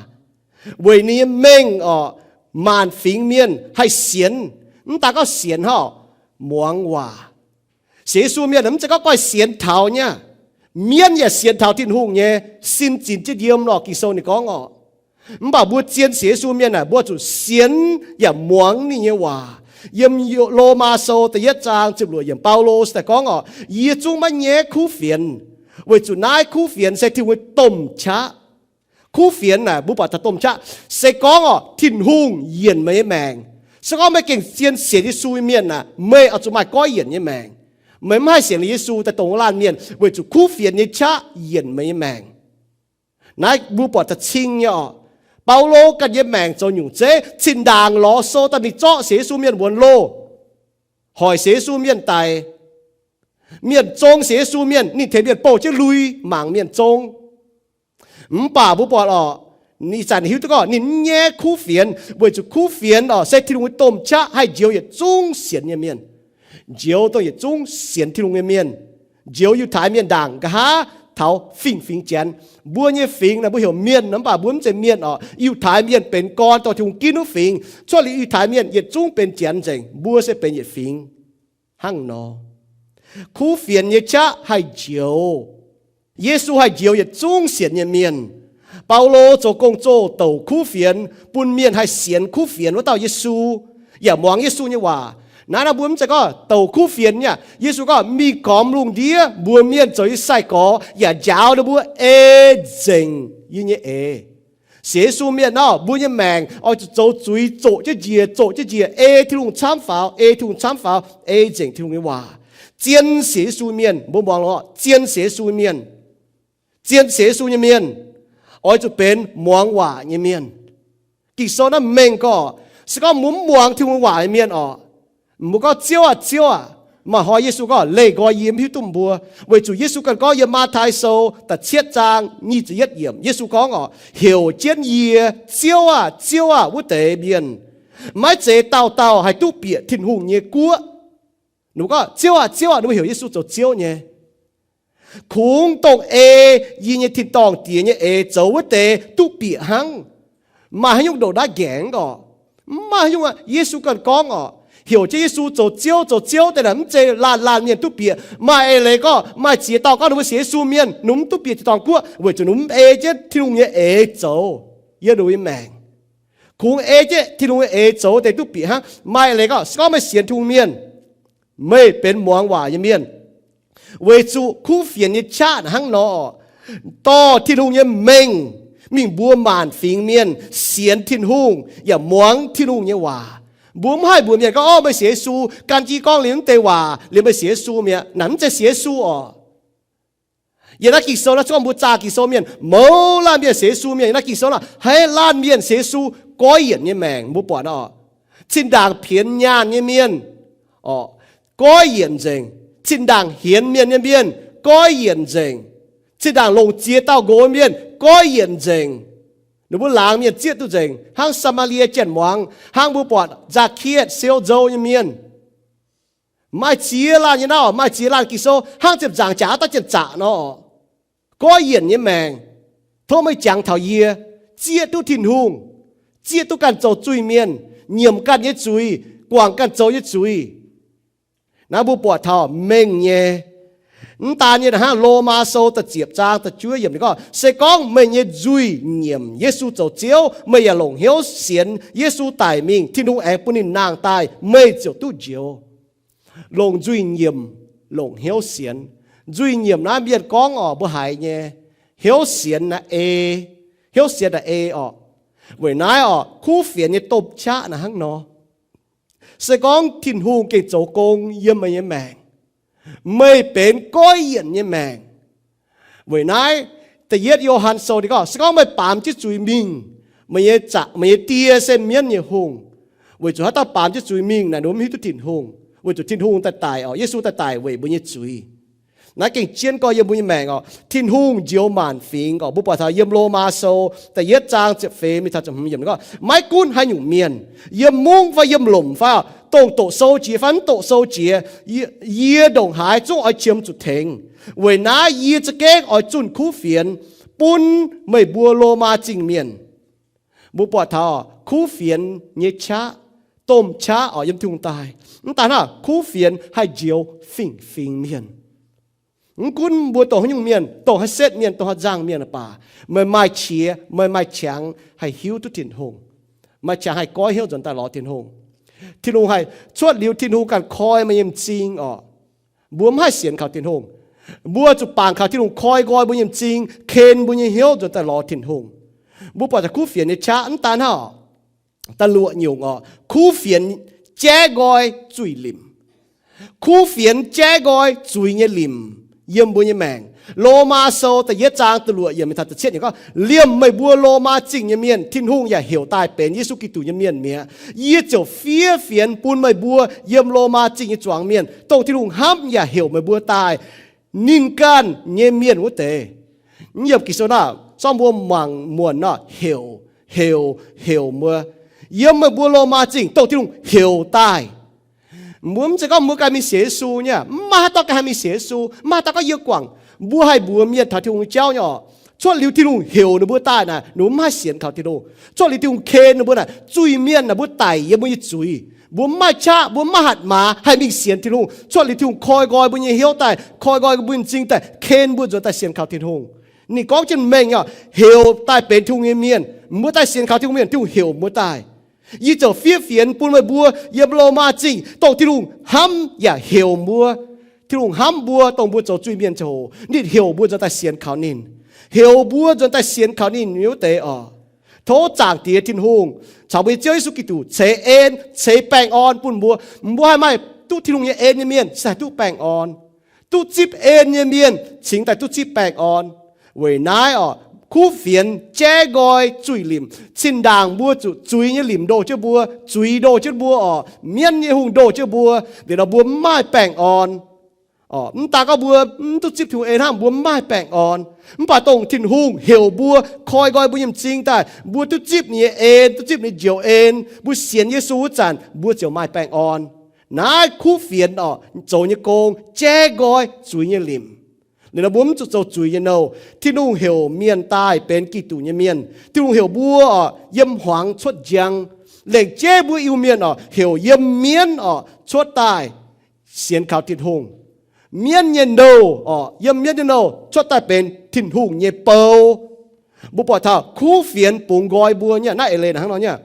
weic ninh nyei mengh orqc, maanc fingx mienh haih sienx. Mv daaih gorngv sienx hnangv, muangx waac. Sienx Yesu mienh mv zeiz gorngv goiv sienx taux nyei. Mienv yaac sienx taux Tin-Hungh nyei sin zinx jienv yiem lorqc, Ging-Sou ninh gorngv orqc. Mv baac mbuo zien sienx Yesu mienh aah, mbuo zuqc sienx yaac muangx ninh nyei waac. Yiem Lomaa Sou da'yietv zaang ziepc luoqc yiemc, Baulo daaih gorngv orqc, yie zungv maiv nyaiv kuv fienx, weic zuqc naaiv kuv fienx se Tin-Hungh nyei domh qaqv. Kuv fienx naaic mbuo buatc taux domh qaqv se gorngv orqc, Tin-Hungh yienc meih nyei maengc. Se gorngv meih gengh zien sienx Yesu nyei mienh aah, meih oix zuqc maaih goiv yienc nyei maengc. Meih mv haih sienx liuz Yesu daaih dongh wuov laanh mienh, weic zuqc kuv fienx nyei qaqv yienc meih nyei maengc. Naaiv mbuo buatc taux cing nyei orqc. Baulo ganh nyei maengc zoux nyungc zeiv, zinh ndaangc lorz sou daaih mingh zorqv sienx Yesu mienh wuonx loh, hoic sienx Yesu mienh daic. Mienh zong sienx Yesu mienh, ninh tengx mienh bouh jienv lui mangc mienh zong. Mv baac mbuo buatc orqc, ih zanc hiuv duqv gorngv ninh mv nyaiv kuv fienx, weic zuqc kuv fienx orqc se Tin-Hungh nyei domh qaqv haih njoux yietc zungv sienx nyei mienh. Njoux dongh yietc zungv sienx Tin-Hungh nyei mienh. Njoux Yiutai Mienh ndaangc nqa'haav taux fingx-fingx Janx. Mbuo nyei fingx naaic mbuo heuc mienh, mv baac mbuo mv zeiz mienh orqc. Yiutai Mienh benx gorn dongh Tin-Hungh ginv wuov fingx. Cuotv liuz Yiutai Mienh yietc zungv benx Janx nzengc. Mbuo se benx yietc fingx hnangv nor. Kuv fienx nyei qaqv haih njoux. Yesu haih njoux yietc zungv sienx nyei mienh. Baulo zoux gong-zoh douc kuv fienx, bun mienh haih sienx kuv fienx wuov dauh Yesu, yaac muangx Yesu nyei waac. Naaiv nor mbuo mv zeiz gorngv douc kuv fienx nyei. Yesu gorngv, mingh gormx lungh ndiev mbuox mienh zoux nyei sai-gorx yaac njaaux ninh mbuo ei nzengc yie nyei eix. Sienx Yesu mienh nor, mbuo nyei maengc oix zuqc zoux zuiz zoqc jienv njiec, zoqc jienv njiec, ei Tin-Hungh camv faaux, ei Tin-Hungh camv faaux, ei nzengc Tin-Hungh nyei waac. Zien sienx Yesu mienh, mbuo muangx longx, zien sienx Yesu mienh, zien sienx Yesu nyei mienh oix zuqc benx muangx waac nyei mienh. Ging-Sou naaiv mengh gorngv, se gorngv mbuo mv muangx Tin-Hungh waac nyei mienh orqc, mbuo gorngv, Ziouv aah! Ziouv aah! Maaih hnoi Yesu gorngv, Leih nqoi yie, mv hiuv duqv mbuo. Weic zuqc Yesu ganh gorngv yiem Matv^tai Sou da'cietv zaang nyic ziepc yietv yiemc, Yesu gorngv orqc, Heuc jienv yie, Ziouv aah! Ziouv aah! Wuov deix mienh, maiv zeiz dauh dauh haih duqv bieqc Tin-Hungh nyei guoqv. Ninh mbuo gorngv, Ziouv aah! Ziouv aah! Ninh mbuo heuc Yesu zoux Ziouv nyei. Kungx dongh ei yie nyei tin-dorngh Diex nyei eix zoux wuov deix duqv bieqc hnangv. Maaih haaix nyungc ndongc naaiv nqaengc orqc? Mv maaih haaix nyungc aqv. Yesu ganh gorngv orqc, heuc jienv Yesu zoux Ziouv, zoux Ziouv deix naaic mv zeiz laanh laanh mienh duqv bieqc. Maaih eix leiz gorngv maaih ziex dauh gorngv ninh mbuo sienx Yesu mienh, ninh mbuo mv duqv bieqc tin-dorngh guoqv weic zuqc ninh mbuo mv ei jienv Tin-Hungh nyei eix zoux yiem ninh mbuo nyei maengc. Kungx ei jienv Tin-Hungh nyei eix zoux deix duqv bieqc hnangv. Maaih eix leiz gorngv, se gorngv meih sienx Tin-Hungh mienh, meih benx muangx waac nyei mienh. Weic zuqc kuv fienx nyei qaqv hnangv nor, dorh Tin-Hungh nyei mengh mingh mbuox maanc fingx mienh sienx Tin-Hungh yaac muangx Tin-Hungh nyei waac. Mbuo mv haih mbuox mienh gorngv, Orv, meih sienx Yesu, gan jiv gorngv liuz mv deix waac liuz meih sienx Yesu mi'aqv. Naaic mv zeiz sienx Yesu orqc. Yiem naaiv Ging-Sou naaiv, se gorngv mbuo zaah Ging-Sou mienh, mouz laanh mienh sienx Yesu mienh, yiem naaiv Ging-Sou naaiv, haaix laanh mienh sienx Yesu, goiv yienc nyei maengc mbuo buatc orqc. Zinh ndaangc pienx nyaanh nyei mienh orqc, goiv yienc nzengc. Zinh ndaangc hienx mienh nyei mienh goiv yienc nzengc. Zinh ndaangc longc ziex dauh nqox mienh goiv yienc nzengc. Ninh mbuo laangz mienh zieqv duqv nzengc, hnangv Saa^maa^lie Janx-muangz, hnangv mbuo buatc Nzaa^ketv, siou nzou nyei mienh. Maaih ziex laanh nyei naaiv, maaih ziex laanh Ging-Sou hnangv ziepc nzaangc jaax daaih janx-zaqc nor, goiv yienc nyei maengc. Tov meih jangx taux yie, zieqv duqv Tin-Hungh, zieqv duqv ganh zoux zuiz-mienh, nyiemc ganh nyei zuiz, guangc ganh zoux nyei zuiz. Naaiv mbuo buatc taux mengh nyei. Mv daan nyei hnangv Lomaa Sou da'ziepc zaang da'juov yiemc ninh gorngv, se gorngv meih nyei nzuih nyiemc Yesu zoux Ziouv, meih yaac longc hnyouv sienx Yesu daic mingh, Tin-Hungh aengx bun ninh nangh daaih, meih ziouc duqv njoux. Longc nzuih nyiemc, longc hnyouv sienx. Nzuih nyiemc naaiv mienh gorngv orqc, mbuo haiz nyei. Hnyouv sienx naaiv ei, hnyouv sienx naaiv ei orqc. Weic naaiv orqc, kuv fienx nyei domh qaqv naaiv hnangv nor. Se gorngv Tin-Hungh gengh zoux gong yiem meih nyei maengc, meih benx goiv yienc nyei maengc. Weic naaiv, da'yietv Yo^han Sou ninh gorngv, se gorngv meih baamz jienv zuiz mingh, meih nyei zaqc, meih nyei Die se mienv nyei hungh. Weic zuqc haaix dauh baamz jienv zuiz mingh naaic, ninh mv hiuv duqv Tin-Hungh, weic zuqc Tin-Hungh daaih daic orqc, Yesu daaih daic weic mbuo nyei zuiz. Naaiv gengh jienv gorx yiem mbuo nyei maengc orqc. Tin-Hungh njoux maanc fingx orqc. Mbuo buatc taux yiem Lomaa Sou da'yietv zaang ziepc feix mingh taux ziepc hmz yiemc gorngv, maiv gunv haaix nyungc mienh, yiem mungv fai yiem lomc fai, dongh doqc sou jiex fai mv doqc sou jiex, yie, yie ndongc haaix zungv oix qiemx zuqc tengx. Weic naaiv yie za'gengh oix zunh kuv fienx bun meih mbuo Lomaa Zingh mienh. Mbuo buatc taux kuv fienx nyei qaqv, domh qaqv orqc, yiem Tin-Hungh daaih. Mv daan hnangv, kuv fienx haih njoux fingx-fingx mienh. Mv gunv mbuo dongh haaix nyungc mienh, dongh haaix setv mienh, dongh haaix nzangc mienh baac, meih maaih qiex, meih maaih qangx haih hiuv duqv Tin-Hungh. Maaih qangx haih goiv hnyouv nzuonx daaih lorz Tin-Hungh. Tin-Hungh haih cuotv liuz, Tin-Hungh ganh koi meih nyei m'zing orqc. Mbuo mv haih sienx kaux Tin-Hungh. Mbuo zuqc bangc kaux Tin-Hungh koi nqoi mbuo nyei m'zing, ken mbuo nyei hnyouv nzuonx daaih lorz Tin-Hungh. Mbuo buatc taux kuv fienx nyei qaqv mv daan hnangv orqc, da'luoqc nyungc orqc, kuv fienx jaiv nqoi zuiz-limc. Kuv fienx jaiv nqoi zuiz nyei limc yiem mbuo nyei maengc. Lomaa Sou da'yietv zaang da'luoqc yiemc taux da'cietv yiemc gorngv, Liemh meih mbuo Lomaa Zingh nyei mienh, Tin-Hungh yaac heuc daaih benx Yesu Giduc nyei mienh mi'aqv. Yie ziouc fiev fienx bun meih mbuo yiem Lomaa Zingh nyei zuangx mienh, dongh Tin-Hungh hnamv yaac heuc meih mbuo daaih ninh ganh nyei mienh wuov deix. Yiem Ging-Sou naaiv, sorng mbuo mangc muonc nor, heuc, heuc, heuc mbuo. Yiem meih mbuo Lomaa Zingh dongh Tin-Hungh heuc daaih. Mbuo mv zeiz gorngv mbuo ganh mingh sienx Yesu nyei, mv maaih haaix dauh ganh haih mingh sienx Yesu, mv maaih haaix dauh gorngv yie guangc. Mbuo haih mbuox mienh taux Tin-Hungh nyei jauv nyei orqc. Cuotv liuz Tin-Hungh heuc ninh mbuo daaih naaic, ninh mbuo mv haih sienx kaux Tin-Hungh. Cuotv liuz Tin-Hungh ken ninh mbuo naaic, zuiz-mienh naaic mbuo daic yiem mbuo nyei zuiz. Mbuo mv maaih qaqv, mbuo mv maaih hatc maaz haih mingh sienx Tin-Hungh. Cuotv liuz Tin-Hungh koi nqoi mbuo nyei hnyouv daaih, koi nqoi mbuo nyei m'zing daaih, ken mbuo nzuonx daaih sienx kaux Tin-Hungh. Ninh gorngv jienv mengh nyei orqc, heuc daaih benx Tin-Hungh nyei mienh, mbuo daaih sienx kaux Tin-Hungh mienh, Tin-Hungh heuc mbuo daaih. Yie ziouc fiev fienx bun meih mbuo yiem Lomaa Zingh, dongh Tin-Hungh hnamv yaac heuc mbuo. Tin-Hungh hnamv mbuo, dongh mbuo zoux zuiz-mienh ziangh hoc, ninh heuc mbuo nzuonx daaih sienx kaux ninh. Heuc mbuo nzuonx daaih sienx kaux ninh nyei wuov deix orqc. Tov Zaangc Diex Tin-Hungh caux mbuo nyei Ziouv Yesu Giduc ceix en, ceix baengh orn bun mbuo. Mbuo haih maaih duqv Tin-Hungh nyei en nyei mienh se haih duqv baengh orn. Duqv zipv en nyei mienh cingx daaih duqv zipv baengh orn. Weic naaiv orqc, kuv fienx jaiv nqoi zuiz limc. Cin-ndaangc mbuo zuqc zuiz nyei limc ndoh jienv mbuo, zuiz ndoh jienv mbuo orqc, mienv nyei hungh ndoh jienv mbuo, liuz nor mbuo mv maaih baengh orn. Mv daan gorngv mbuo mv duqv zipv Tin-Hungh en hnangv, mbuo mv maaih baengh orn. Mv baac dongh Tin-Hungh heuc mbuo, koi nqoi mbuo nyei m'zing daaih, mbuo duqv zipv ninh nyei en, duqv zipv ninh njoux en, mbuo sienx Yesu wuov zanc, mbuo ziouc maaih baengh orn. Naaiv kuv fienx orqc, zoux nyei gong jaiv nqoi zuiz nyei limc. Liuz nor mbuo mv zuqc zoux zuiz nyei nouh. Tin-Hungh heuc mienh daaih benx Giduc nyei mienh. Tin-Hungh heuc mbuo orqc, yiem hmuangx cuotv njang. Lengc jeiv mbuo Iu-Mienh orqc, heuc yiem mienv orqc cuotv daaih sienx kaux Tin-Hungh. Mienv nyei nouh orqc, yiem mienv nyei nouh cuotv daaih benx Tin-Hungh nyei bou. Mbuo buatc taux kuv fienx bungx nqoi mbuo nyei naaiv eix leiz hnangv nor nyei.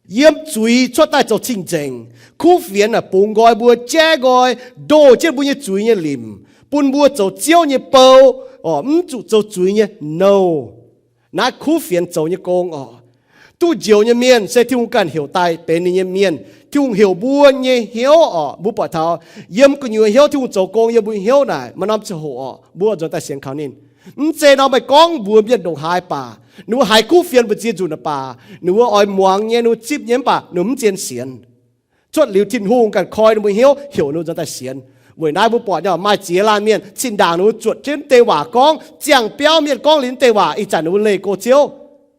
Yiem zuiz cuotv daaih zoux cing-nzengc. Kuv fienx aah, bungx nqoi mbuo, jaiv nqoi, ndoh jienv mbuo nyei zuiz nyei limc, bun mbuo zoux Ziouv nyei bou orqc, mv zuqc zoux zuiz nyei nouh. Naaiv kuv fienx zoux nyei gong orqc. Duqv njoux nyei mienh se Tin-Hungh ganh heuc daaih benx ninh nyei mienh. Tin-Hungh heuc mbuo nyei hnyouv orqc, mbuo buatc taux yiem gu'nyuoz hnyouv Tin-Hungh zoux gong yiem mbuo hnyouv naaic, maaih norm ziangh hoc orqc, mbuo nzuonx daaih sienx kaux ninh. Mv zeiz nor meih gorngv mbuox mienh ndongc haaix baac, ninh mbuo haiz kuv fienx mbu'ziex nzunc baac, ninh mbuo oix muangx nyei, ninh mbuo zipv nyei, mv baac ninh mbuo mv zien sienx. Cuotv liuz Tin-Hungh ganh koi ninh mbuo hnyouv, heuc ninh mbuo nzuonx daaih sienx. Weic naaiv mbuo buatc nyei maaih ziex laanh mienh, zinh ndaangc ninh mbuo zuotc jienv deix waac gorngv, ziangh biauv mienh gorngv liuz deix waac, ih zanc ninh mbuo leih go Ziouv.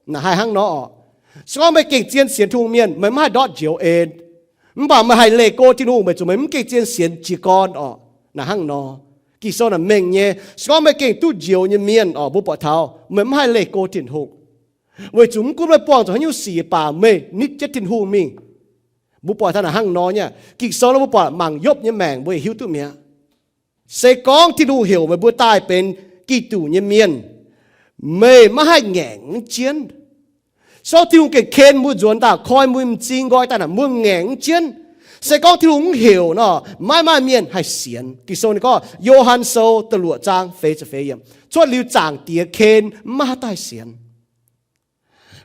Naaic haih hnangv nor orqc. Se gorngv meih gengh zien sienx Tin-Hungh mienh, meih mv haih ndortv njoux en. Mv baac meih haih leih go Tin-Hungh, weic zuqc meih mv gengh zien sienx jiez gorn orqc. Naaic hnangv nor. Ging-Sou naaic mengh nyei. Se gorngv meih gengh duqv njoux nyei mienh orqc, mbuo buatc taux meih mv haih leih go Tin-Hungh. Weic zuqc mv gunv meih buangh zuqc haaix nyungc sic baac meih nitv jienv Tin-Hungh mingh. Mbuo buatc taux naaic hnangv nor nyei. Ging-Sou nor mbuo buatc mangc Yopv nyei maengc mbuo hiuv duqv mi'aqv. Se gorngv Tin-Hungh heuc meih mbuo daaih benx Giduc nyei mienh, meih maiv haih ngaengc jienv. Se gorngv Tin-Hungh gengh ken mbuo nzuonx daaih, koi mbuo m'zing nqoi daaih naaic, mbuo ngaengc jienv. Se gorngv Tin-Hungh mv heuc nor, maiv maaih mienh haih sienx. Ging-Sou ninh gorngv, Yo^han Sou da'luoqc zaang feix ziepc feix yiemc, cuotv liuz Zaangc Diex ken, maiv maaih haaix dauh haih sienx.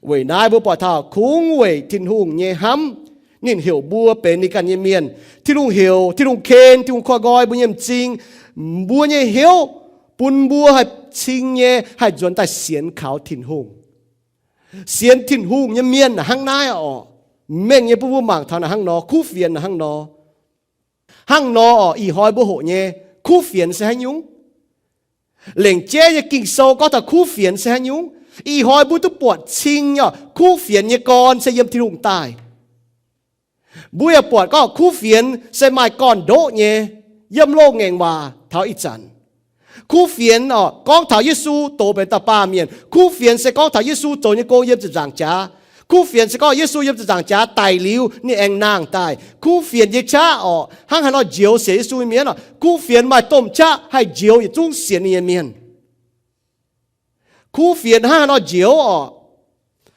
Weic naaiv mbuo buatc taux kungx weic Tin-Hungh nyei hnamv, ninh heuc mbuo benx ninh ganh nyei mienh. Tin-Hungh heuc, Tin-Hungh ken, Tin-Hungh koi nqoi mbuo nyei m'zing, mbuo nyei hnyouv, bun mbuo haih cing nyei haih nzuonx daaih sienx kaux Tin-Hungh. Sienx Tin-Hungh nyei mienh naaic hnangv naaiv orqc. Mengh nyei bun mbuo mangc taux naaic hnangv nor, kuv fienx naaic hnangv nor. Hnangv nor orqc, ih hnoi mbuo hoqc nyei kuv fienx se haaix nyungc? Lengc jeiv nyei Ging-Sou gorngv taux kuv fienx se haaix nyungc? Ih hnoi mbuo duqv buatc cing nyei orqc, kuv fienx nyei gorn se yiem Tin-Hungh daaih. Mbuo yaac buatc gorngv kuv fienx se maaih gorn-ndoqv nyei, yiem loz-ngaengc waac taux ih zanc. Kuv fienx orqc, gorngv taux Yesu doz benx dauh baamh mienh. Kuv fienx se gorngv taux Yesu zoux nyei gong yiem ziepc nzaangc jaax. Kuv fienx se gorngv Yesu yiem ziepc nzaangc jaax daic liuz, ninh aengx nangh daaih. Kuv fienx nyei qaqv orqc, hnangv haaix nor njoux sienx Yesu nyei mienh orqc, kuv fienx maaih domh qaqv haih njoux yietc zungv sienx ninh nyei mienh. Kuv fienx hnangv haaix nor njoux orqc?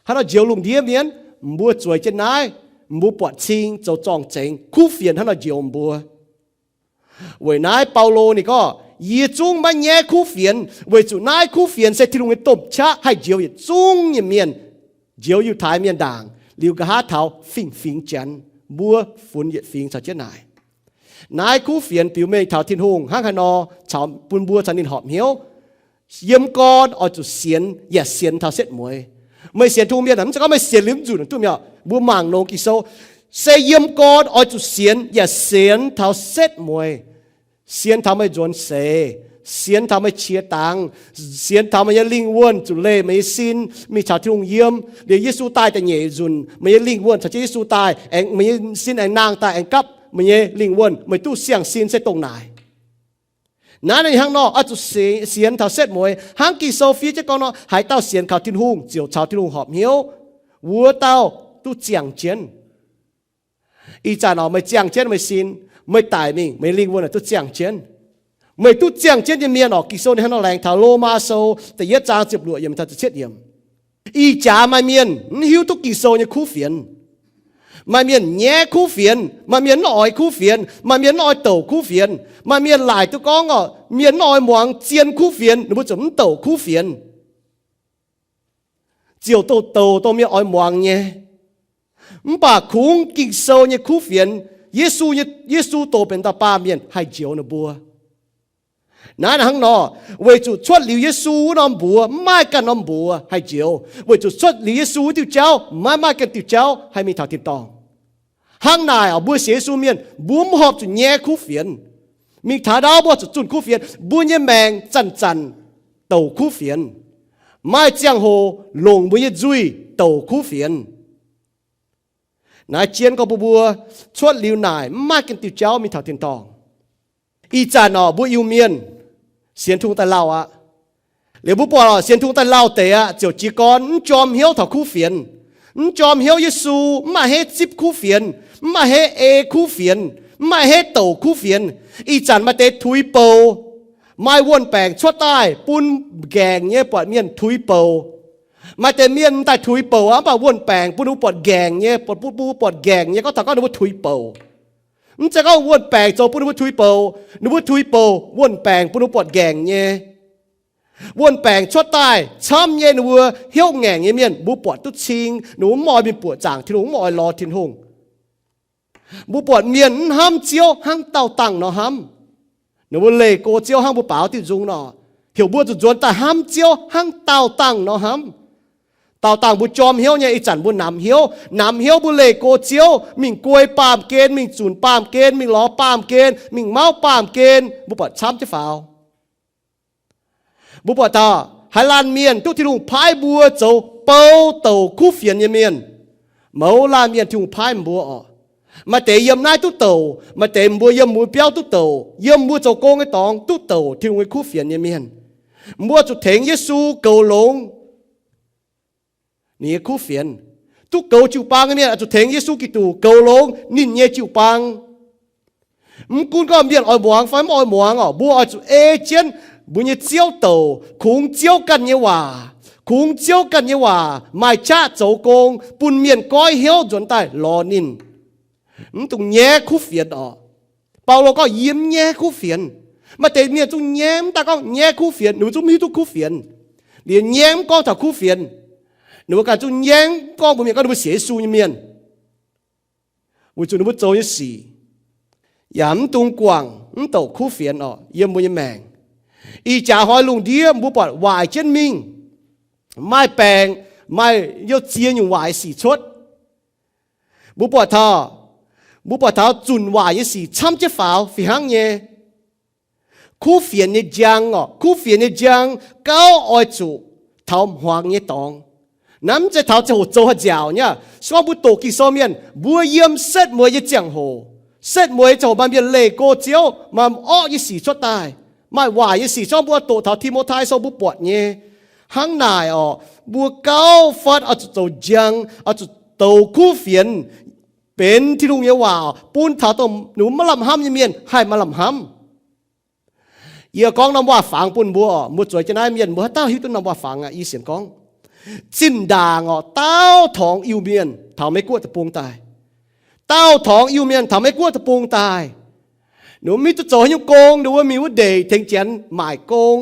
Hnangv nor njoux lungh ndiev mienh, mbuo zueiz jienv naaiv, mbuo buatc cing zoux zorng-zengx, kuv fienx hnangv nor njoux mbuo. Weic naaiv Baulo ninh gorngv, yie zungv maiv nyaiv kuv fienx, weic zuqc naaiv kuv fienx se Tin-Hungh nyei domh qaqv haih njoux yietc zungv nyei mienh, njoux Yiutai mienh ndaangc, liuz nqa'haav taux fingx-fingx Janx, mbuo funx yietc fingx caux jienv naaic. Naaiv kuv fienx biux mengh taux Tin-Hungh hnangv haaix nor caux bun mbuo caux ninh horpc hnyouv. Yiem gorn oix zuqc sienx yaac sienx taux setv mueiz. Meih sienx Tin-Hungh mienh, mv zeiz gorngv meih sienx liuz mv nzunc duqv mi'aqv. Mbuo mangc longx Ging-Sou, se yiem gorn oix zuqc sienx yaac sienx taux setv mueiz. Sienx taux meih nzuonx seix, sienx taux meih qiex dangx, sienx taux meih nyei lingh wuonh zuqc leih meih nyei sin mingh caux Tin-Hungh yiem. Liuz Yesu daaih da'nyeic nzunc, meih nyei lingh wuonh caux jienv Yesu daaih, meih nyei sin aengx nangh daaih aengx gapv meih nyei lingh wuonh, meih duqv siang-sin se dongh naaic. Naaiv ninh hnangv nor oix zuqc sienx taux setv mueiz. Hnangv Ging-Sou fiev jienv gorngv nor, haaix dauh sienx kaux Tin-Hungh ziouc caux Tin-Hungh horpc hnyouv, wuov dauh duqv ziangh jienv. Ih zanc oc, meih ziangh jienv meih sin, meih daic mingh, meih lingh wuonh duqv ziangh jienv. Meih duqv ziangh jienv nyei mienh oc, Ging-Sou ninh hnangv nor laengz taux Lomaa Sou da'yietv zaang ziepc luoqc yiemc taux ziepc cietv yiemc. Ih jaax maaih mienh mv hiuv duqv Ging-Sou nyei kuv fienx. Maaih mienh nyaiv kuv fienx, maaih mienh mv oix kuv fienx, maaih mienh mv oix douc kuv fienx. Maaih mienh laaic duqv gorngv oc, mienh mv oix muangx zien kuv fienx, ninh mbuo ziouc mv douc kuv fienx, ziouc douc douc dongh mienh oix muangx nyei. Mv baac kungx Ging-Sou nyei kuv fienx, Yesu, Yesu doh benx dauh baamh mienh haih njoux ninh mbuo. Naaiv hnangv nor, weic zuqc cuotv liuz Yesu wuov norm mbuox mv maaih ganh norm mbuox haih njoux. Weic zuqc cuotv liuz Yesu wuov diuh jauv maiv maaih ganh diuh jauv haih mingh taux tin-dorngh. Hnangv naaic oc, mbuo sienx Yesu mienh mbuo mv horpc zuqc nyaiv kuv fienx. Mingh taux ndau mbuo zuqc zunh kuv fienx, mbuo nyei maengc zanc-zanc douc kuv fienx. Maaih ziangh hoc longc mbuo nyei nzuih douc kuv fienx. Naaiv jien gorngv bun mbuo cuotv liuz naaic mv maaih ganh diuh jauv mingh taux tin-dorngh. Ih zanc oc, mbuo Iu-Mienh sienx Tin-Hungh daaih lauh aqv. Liuz mbuo buatc oc, sienx Tin-Hungh daaih lauh deix aqv, ziouc jiez gorn mv jorm hnyouv taux kuv fienx, mv jorm hnyouv Yesu, mv maaih hneiv zipv kuv fienx, mv maaih hneiv ei kuv fienx, mv maaih hneiv douc kuv fienx. Ih zanc maaih deix tuix bouc, maaih wuon-baengc cuotv daaih bun nqaengc nyei buatc mienh tuix bouc. Maaih deix mienh m'daaih tuix bouc aqv, mv baac wuon-baengc bun ninh mbuo buatc nqaengc nyei, bun mbuo buatc nqaengc nyei, gorngv taux gorngv ninh mbuo tuix bouc. Mv zeiz gorngv wuon-baengc zoux bun ninh mbuo tuix bouc, ninh mbuo tuix bouc, wuon-baengc bun ninh mbuo buatc nqaengc nyei. Wuon-baengc cuotv daaih camv nyei, ninh mbuo hnyouv ngaengc nyei mienh mbuo buatc duqv cing, ninh mbuo mv oix mingh buoqc zaangc Tin-Hungh, mv oix lorz Tin-Hungh. Mbuo buatc mienh mv hnamv Ziouv hnangv daauh dangh nor hnamv. Ninh mbuo leih go Ziouv hnangv mbuo baaux diuh nzung nor, heuc mbuo zuqc nzuonx daaih hnamv Ziouv hnangv daauh dangh nor hnamv. Daauh dangh mbuo jorm hnyouv nyei, ih zanc mbuo namx hnyouv. Namx hnyouv mbuo leih go Ziouv, mingh guei baamh gen, mingh zunc baamh gen, mingh lorz baamh gen, mingh mauv baamh gen, mbuo buatc camv jienv faaux. Mbuo buatc taux haaix laanh mienh duqv Tin-Hungh paaiv mbuo zoux bou douc kuv fienx nyei mienh, mouz laanh mienh Tin-Hungh paaiv mbuo oc. Maaih deix yiem naaiv duqv douc, maaih deix mbuo yiem mbuo biauv duqv douc, yiem mbuo zoux gong nyei dorngx duqv douc Tin-Hungh nyei kuv fienx nyei mienh. Mbuo zuqc tengx Yesu goux longx ninh nyei kuv fienx. Duqv goux jiu-baang nyei mienh oix zuqc tengx Yesu Giduc goux longx ninh nyei jiu-baang. Mv gunv gorngv mienh oix muangx fai mv oix muangx oc, mbuo oix zuqc ei jienv mbuo nyei Ziouv douc, kungx Ziouv ganh nyei waac, kungx Ziouv ganh nyei waac maaih qaqv zoux gong bun mienh goiv hnyouv nzuonx daaih lorz ninh. Mv dungx nyaiv kuv fienx oc. Baulo gorngv, yie mv nyaiv kuv fienx. Maaih deix mienh zungv nyaiv, mv daaih gorngv nyaiv kuv fienx, ninh mbuo zungv mv hiuv duqv kuv fienx. Liuz nyaiv mv gorngv taux kuv fienx, ninh mbuo ganh zungv nyaiv mv gorngv mbuo mienh gorngv ninh mbuo sienx Yesu nyei mienh, weic zuqc ninh mbuo zoux nyei sic yaac mv dungx guangc mv douc kuv fienx oc yiem mbuo nyei maengc. Ih jaax hnoi lungh ndiev mbuo buatc waaic jienv mingh, maaih baengc, maaih youh ziex nyungc waaic sic cuotv. Mbuo buatc taux, mbuo buatc taux zunc waaic nyei sic camv jienv faaux fih hnangv nyei. Kuv fienx nyei njang oc, kuv fienx nyei njang gauh oix zuqc taux hmuangx nyei dorngx. Naaiv mv zeiz taux ziangh hoc zoux haaix nziaauc nyei. Se gorngv mbuo doqc Ging-Sou mienh, mbuo yiem setv mueiz nyei ziangh hoc, setv mueiz ziangh hoc maaih mienh leih go Ziouv, maaih orqv nyei sic cuotv daaih, maaih waaic nyei sic, se gorngv mbuo doqc taux Ti^mo^tai Sou mbuo buatc nyei. Hnangv naaic oc, mbuo gauh fatv oix zuqc zoux njang, oix zuqc doux kuv fienx, benx Tin-Hungh nyei waac bun taux dongh ninh mbuo maiv lamh hnamv nyei mienh haih maaih lamh hnamv. Yie gorngv norm waac-fangx bun mbuo oc, mbuo zueiz jienv naaiv mienh mbuo haaix dauh hiuv duqv norm waac-fangx aqv? Yie sienx gorngv, zinh ndaangc oc, daauh torngx Iu-Mienh taux Meiv-Guoqv deic-bung daaih. Daauh torngx Iu-Mienh taux Meiv-Guoqv deic-bung daaih. Ninh mbuo mv hiuv duqv zoux haaix nyungc gong, ninh mbuo mingh wuov ndeic tengx janx maaic gong.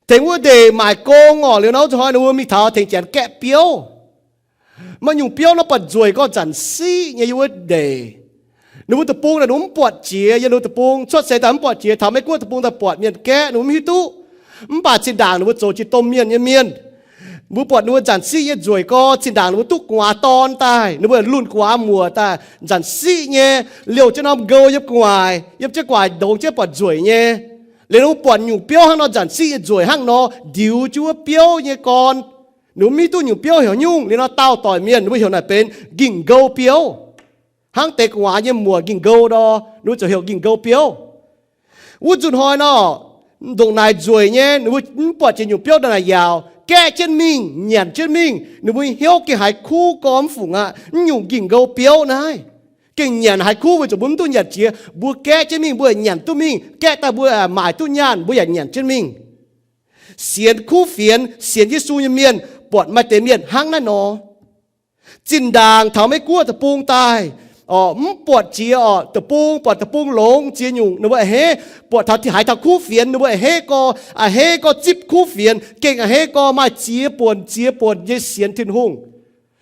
Tengx wuov ndeic maaic gong oc, liuz nor zuqc hnoi ninh mbuo mingh taux tengx janx gaeqv biouv. Maaih nyungc biouv nor buatc nzueic gorngv zanc siqv nyei yiem wuov ndeic. Ninh mbuo deic-bung naaic ninh mbuo mv buatc jiex, yiem ninh mbuo deic-bung cuotv seix daaih mv buatc jiex, taux Meiv-Guoqv deic-bung daaih buatc mienh gaeqv ninh mbuo mv hiuv duqv. Mv baac zinh ndaangc ninh mbuo zoux jiex domh mienh nyei mienh, mbuo buatc ninh mbuo nzanc siqv nyei nzueic gorx, zinh ndaangc ninh mbuo duqv gu'nguaaz dorn daaih, ninh mbuo lunx gu'nguaaz muoc daaih, nzanc siqv nyei, liouh jienv norm nqou yiem gu'nguaaic, yiem jienv gu'nguaaic ndongx jienv buatc nzueic nyei. Liuz ninh mbuo buatc nyungc biouv hnangv nor, nzanc siqv nyei nzueic hnangv nor, ndiux jienv wuov biouv nyei gorn. Ninh mbuo mv hiuv duqv nyungc biouv heuc haaix nyungc, liuz nor daauh doic mienh ninh mbuo heuc naaic benx nqingh nqou biouv. Hnangv deix gu'nguaaz nyei muoc nqingh nqou nor, ninh mbuo ziouc heuc nqingh nqou biouv. Wuov nzunc hnoi nor, ndongc naaic nzueic nyei, ninh mbuo mv buatc jiex nyungc biouv ndongc naaic yaauc, gaeqv jienv mingh, nyanc jienv mingh, ninh mbuo nyei hnyouv gengh haiz kuv gormx fungc aqv. Mv nyungc nqingh nqou biouv naaiv gengh nyanc haiz kuv weic zuqc mbuo mv duqv nyanc jiex, mbuo gaeqv jienv mingh, mbuo yaac nyanc duqv mingh, gaeqv daaih mbuo yaac maaic duqv nyaanh, mbuo yaac nyanc jienv mingh. Sienx kuv fienx, sienx Yesu nyei mienh, buatc maaih deix mienh hnangv naaiv nor. Zinh ndaangc taux Meiv Guoqv deic-bung daaih, mv buatc jiex oc, deic-bung, buatc deic-bung longx ziex nyungc, ninh mbuo a'hneiv, buatc taux haiz taux kuv fienx, ninh mbuo a'hneiv gorx, a'hneiv gorx zipv kuv fienx, gengh a'hneiv gorx maaih ziex buonc ziex buonc nyei sienx Tin-Hungh.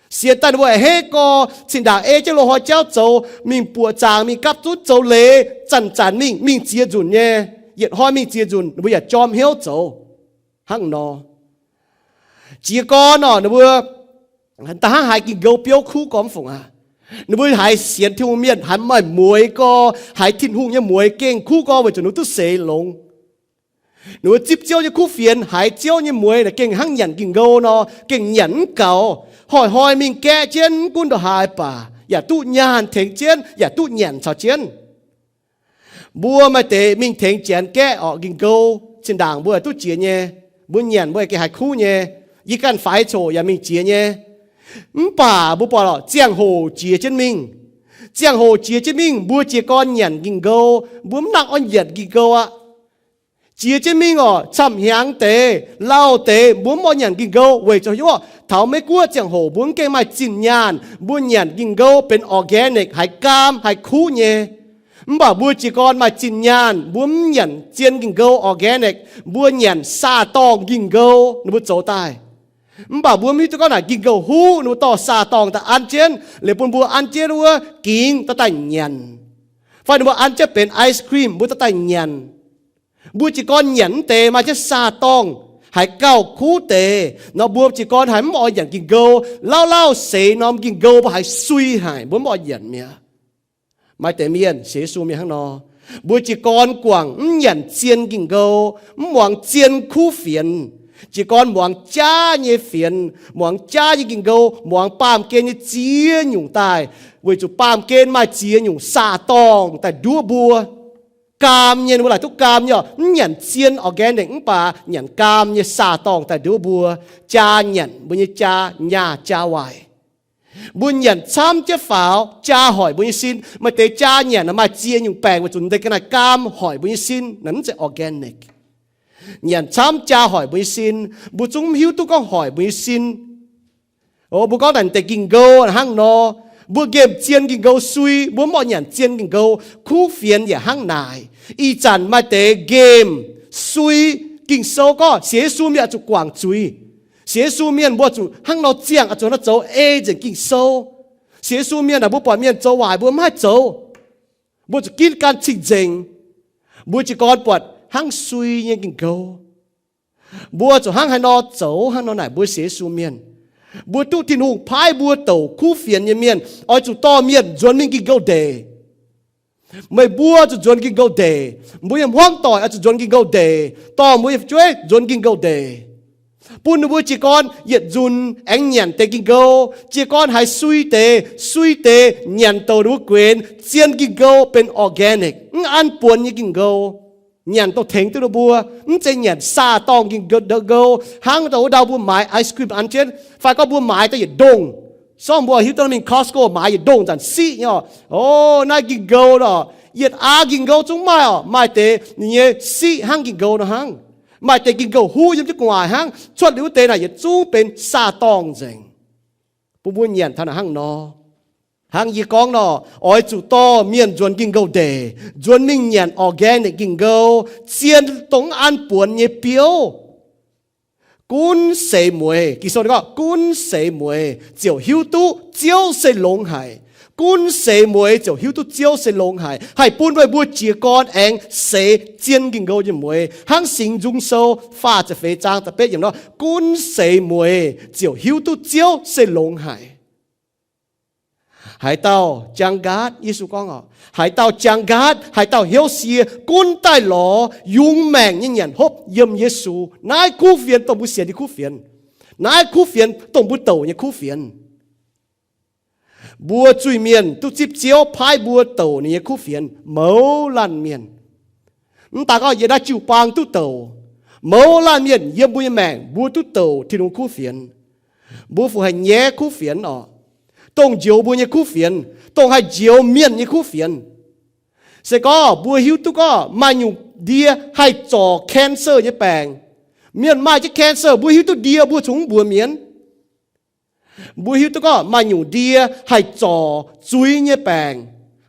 Sienx daaih ninh mbuo a'hneiv gorx zinh ndaangc ei jienv loz-hnoi jauv zoux, mingh buoqc zaangc, mingh gapv zunv zoux leiz, zanc-zanc mingh, mingh ziex nzunc nyei, yietc hnoi mingh ziex nzunc, ninh mbuo yaac jorm hnyouv zoux hnangv nor. Jiez gorn oc, ninh mbuo da'hnangv haiz ging-nqou biouv kuv gormx fungc aqv. Ninh mbuo haiz sienx Tin-Hungh mienh haiz maaih mueix gorx, haiz Tin-Hungh nyei mueix gengh kuv gorx weic zuqc ninh mbuo duqv seix longx. Ninh mbuo zipv Ziouv nyei kuv fienx, haiz Ziouv nyei mueix naaic gengh hnangv nyanc ging-nqou nor, gengh nyanc mv gaux. Hnoi-hnoi mingh gaeqv jienv mv gunv ndongc haaix baac yaac duqv nyaanh tengx jienv, yaac duqv nyanc caux jienv. Mbuo maaih deix mingh tengx Janx gaeqv orqc, ging-nqou, zinh ndaangc mbuo duqv jiex nyei. Mbuo nyanc mbuo gengh haiz kuv nyei. Yie ganh faix coc yaac mingh jiex nyei. Mv baac mbuo buatc lorqc, ziangh hoc jiex jienv mingh. Ziangh hoc jiex jienv mingh, mbuo jiez gorn nyanc ging-nqou, mbuo mv nangc oix nyanc ging-nqou aqv. Jiex jienv mingh orqc, camv-hnyangx deix, lauh deix, mbuo mv oix nyanc ging-nqou weic zuqc hiuv orqc, taux Meiv Guoqv ziangh hoc mbuo mv gengh maaih zinh nyaanh, mbuo nyanc ging-nqou benx organic, haiz gaam haiz kuv nyei. Mv baac mbuo jiez gorn maaih zinh nyaanh, mbuo mv nyanc zien ging-nqou organic, mbuo nyanc saah-dorngh ging-nqou ninh mbuo zoux daaih. Mv baac mbuo mv hiuv duqv gorngv naaic ging-nqou huv ninh mbuo dorh saah-dorngh daaih an jienv, liuz bun mbuo an jienv wuov gingx dorh daaih nyanc. Fai ninh mbuo an jienv benx ice cream mbuo dorh daaih nyanc. Mbuo jiez gorn nyanc mv deix maaih jienv saah-dorngh, haiz gauh kuv deix nor, mbuo jiez gorn haiz mv oix nyanc ging-nqou. Lauh lauh seix norm ging-nqou mbuo haiz sui haic, mbuo mv oix nyanc mi'aqv. Maaih deix mienh, sienx Yesu mienh hnangv nor, mbuo jiez gorn guangc mv nyanc zien ging-nqou, mv muangx zien kuv fienx. Jiez gorn muangx jaav nyei fienx, muangx jaav nyei ging-nqou, muangx baamh gen nyei ziex nyungc daaih, weic zuqc baamh gen maaih ziex nyungc saah-dorngh daaih nduov mbuo. Gaam nyei, ninh mbuo laaic duqv gaam nyei orqc, mv nyanc zien organic mv baac nyanc gaam nyei saah-dorngh daaih nduov mbuo, jaa nyanc mbuo nyei jaa nyaah jaa waaic. Mbuo nyanc camv jienv faaux, jaa hoic mbuo nyei sin. Maaih deix jaa nyanc maaih ziex nyungc baengc weic zuqc deix ga'naaiv gaam hoic mbuo nyei sin, naaiv mv zeiz organic. Nyanc camv jaa hoic mbuo nyei sin, mbuo zungv mv hiuv duqv gorngv hoic mbuo nyei sin. O, mbuo gorngv naaic deix ging-nqou hnangv nor, mbuo nqemh zien ging-nqou sui, mbuo mv oix nyanc zien ging-nqou. Kuv fienx yaac hnangv naaic. Ih zanc maaih deix nqemh sui, Ging-Sou gorngv sienx Yesu mienh oix zuqc guangc zuiz. Sienx Yesu mienh mbuo zuqc hnangv nor ziangh, oix zuqc nor zoux ei nzengc Ging-Sou. Sienx Yesu mienh aah, mbuo buatc mienh zoux waaic mbuo mv haih zoux. Mbuo zuqc ginv gan cing-nzengc. Mbuo jiez gorn buatc hnangv sui nyei ging-nqou. Mbuo zuqc hnangv haaix nor zoux hnangv nor naaic mbuo sienx Yesu mienh. Mbuo duqv Tin-Hungh paaiv mbuo douc kuv fienx nyei mienh oix zuqc dorh mienh nzuonx mingh ging-nqou ndeic. Meih mbuo zuqc nzuonx ging-nqou ndeic. Mbuo nyei hmuangv doic oix zuqc nzuonx ging-nqou ndeic, dorh mbuo nyei fu'jueiv nzuonx ging-nqou ndeic, bun ninh mbuo jiez gorn yietc nzunc aengx nyanc deix ging-nqou. Jiez gorn haiz sui deix, sui deix nyanc douc ninh mbuo guenx, zien ging-nqou benx organic, mv an buonx nyei ging-nqou. Nyanc dongh tengx duqv ninh mbuo, mv zeiz nyanc saah-dorngh ging-nqou, hnangv dongh wuov ndau mbuo maaiz ice cream an jienv, fai gorngv mbuo maaiz daaih yietc ndongh. Sorng mbuo hiuv duqv mingh Costco maaiz yietc ndongh zanc siqv nyei oc. O, naaiv ging-nqou nor, yietc aa ging-nqou zungv maaih oc. Maaih deix ninh nyei siqv hnangv ging-nqou nor hnangv. Maaih deix ging-nqou huv yiem jienv gu'nguaaic hnangv. Cuotv liuz wuov deix naaic yietc zungv benx saah-dorngh nzengc. Bun mbuo nyanc taux naaic hnangv nor. Hnangv yie gorngv nor, oix zuqc dorh mienh nzuonx ging-nqou ndeic, nzuonx mingh nyanc organic ging-nqou, zien dongh mv an buonx nyei biouv. Gunv seix mueiz, Ging-Sou gorngv gunv seix mueiz ziouc hiuv duqv Ziouv se longx haic. Gunv seix mueiz ziouc hiuv duqv Ziouv se longx haic, haih bun meih mbuo jiez gorn aengx seix zien nqingh nqou nyei mueiz. Hnangv Singx Nzung Sou faah ziepc feix zaang da'betv yiemc nor, gunv seix mueiz ziouc hiuv duqv Ziouv se longx haic. Haaix dauh jang nqaatv, Yesu gorngv oc, haaix dauh jang nqaatv, haaix dauh hnyouv sie, gunv daaih lorz yungz maengc nyei nyanc hopv yiem Yesu. Naaiv kuv fienx dongh mbuo sienx nyei kuv fienx. Naaiv kuv fienx dongh mbuo douc nyei kuv fienx. Mbuo zuiz-mienh duqv zipv Ziouv paaiv mbuo douc ninh nyei kuv fienx, mouz laanh mienh. Mv daaih gorngv yiem naaiv jiu-baang duqv douc, mouz laanh mienh yiem mbuo nyei maengc mbuo duqv douc Tin-Hungh kuv fienx. Mbuo fu haih nyaiv kuv fienx oc, dongh njoux mbuo nyei kuv fienx, dongh haih njoux mienh nyei kuv fienx. Se gorngv mbuo hiuv duqv gorngv maaih nyungc ndie haih zorc cancer nyei baengc, mienh maaih jienv cancer, mbuo hiuv duqv ndie mbuo zungv mv mbuox mienh. Mbuo hiuv duqv gorngv maaih nyungc ndie haih zorc zuiz nyei baengc,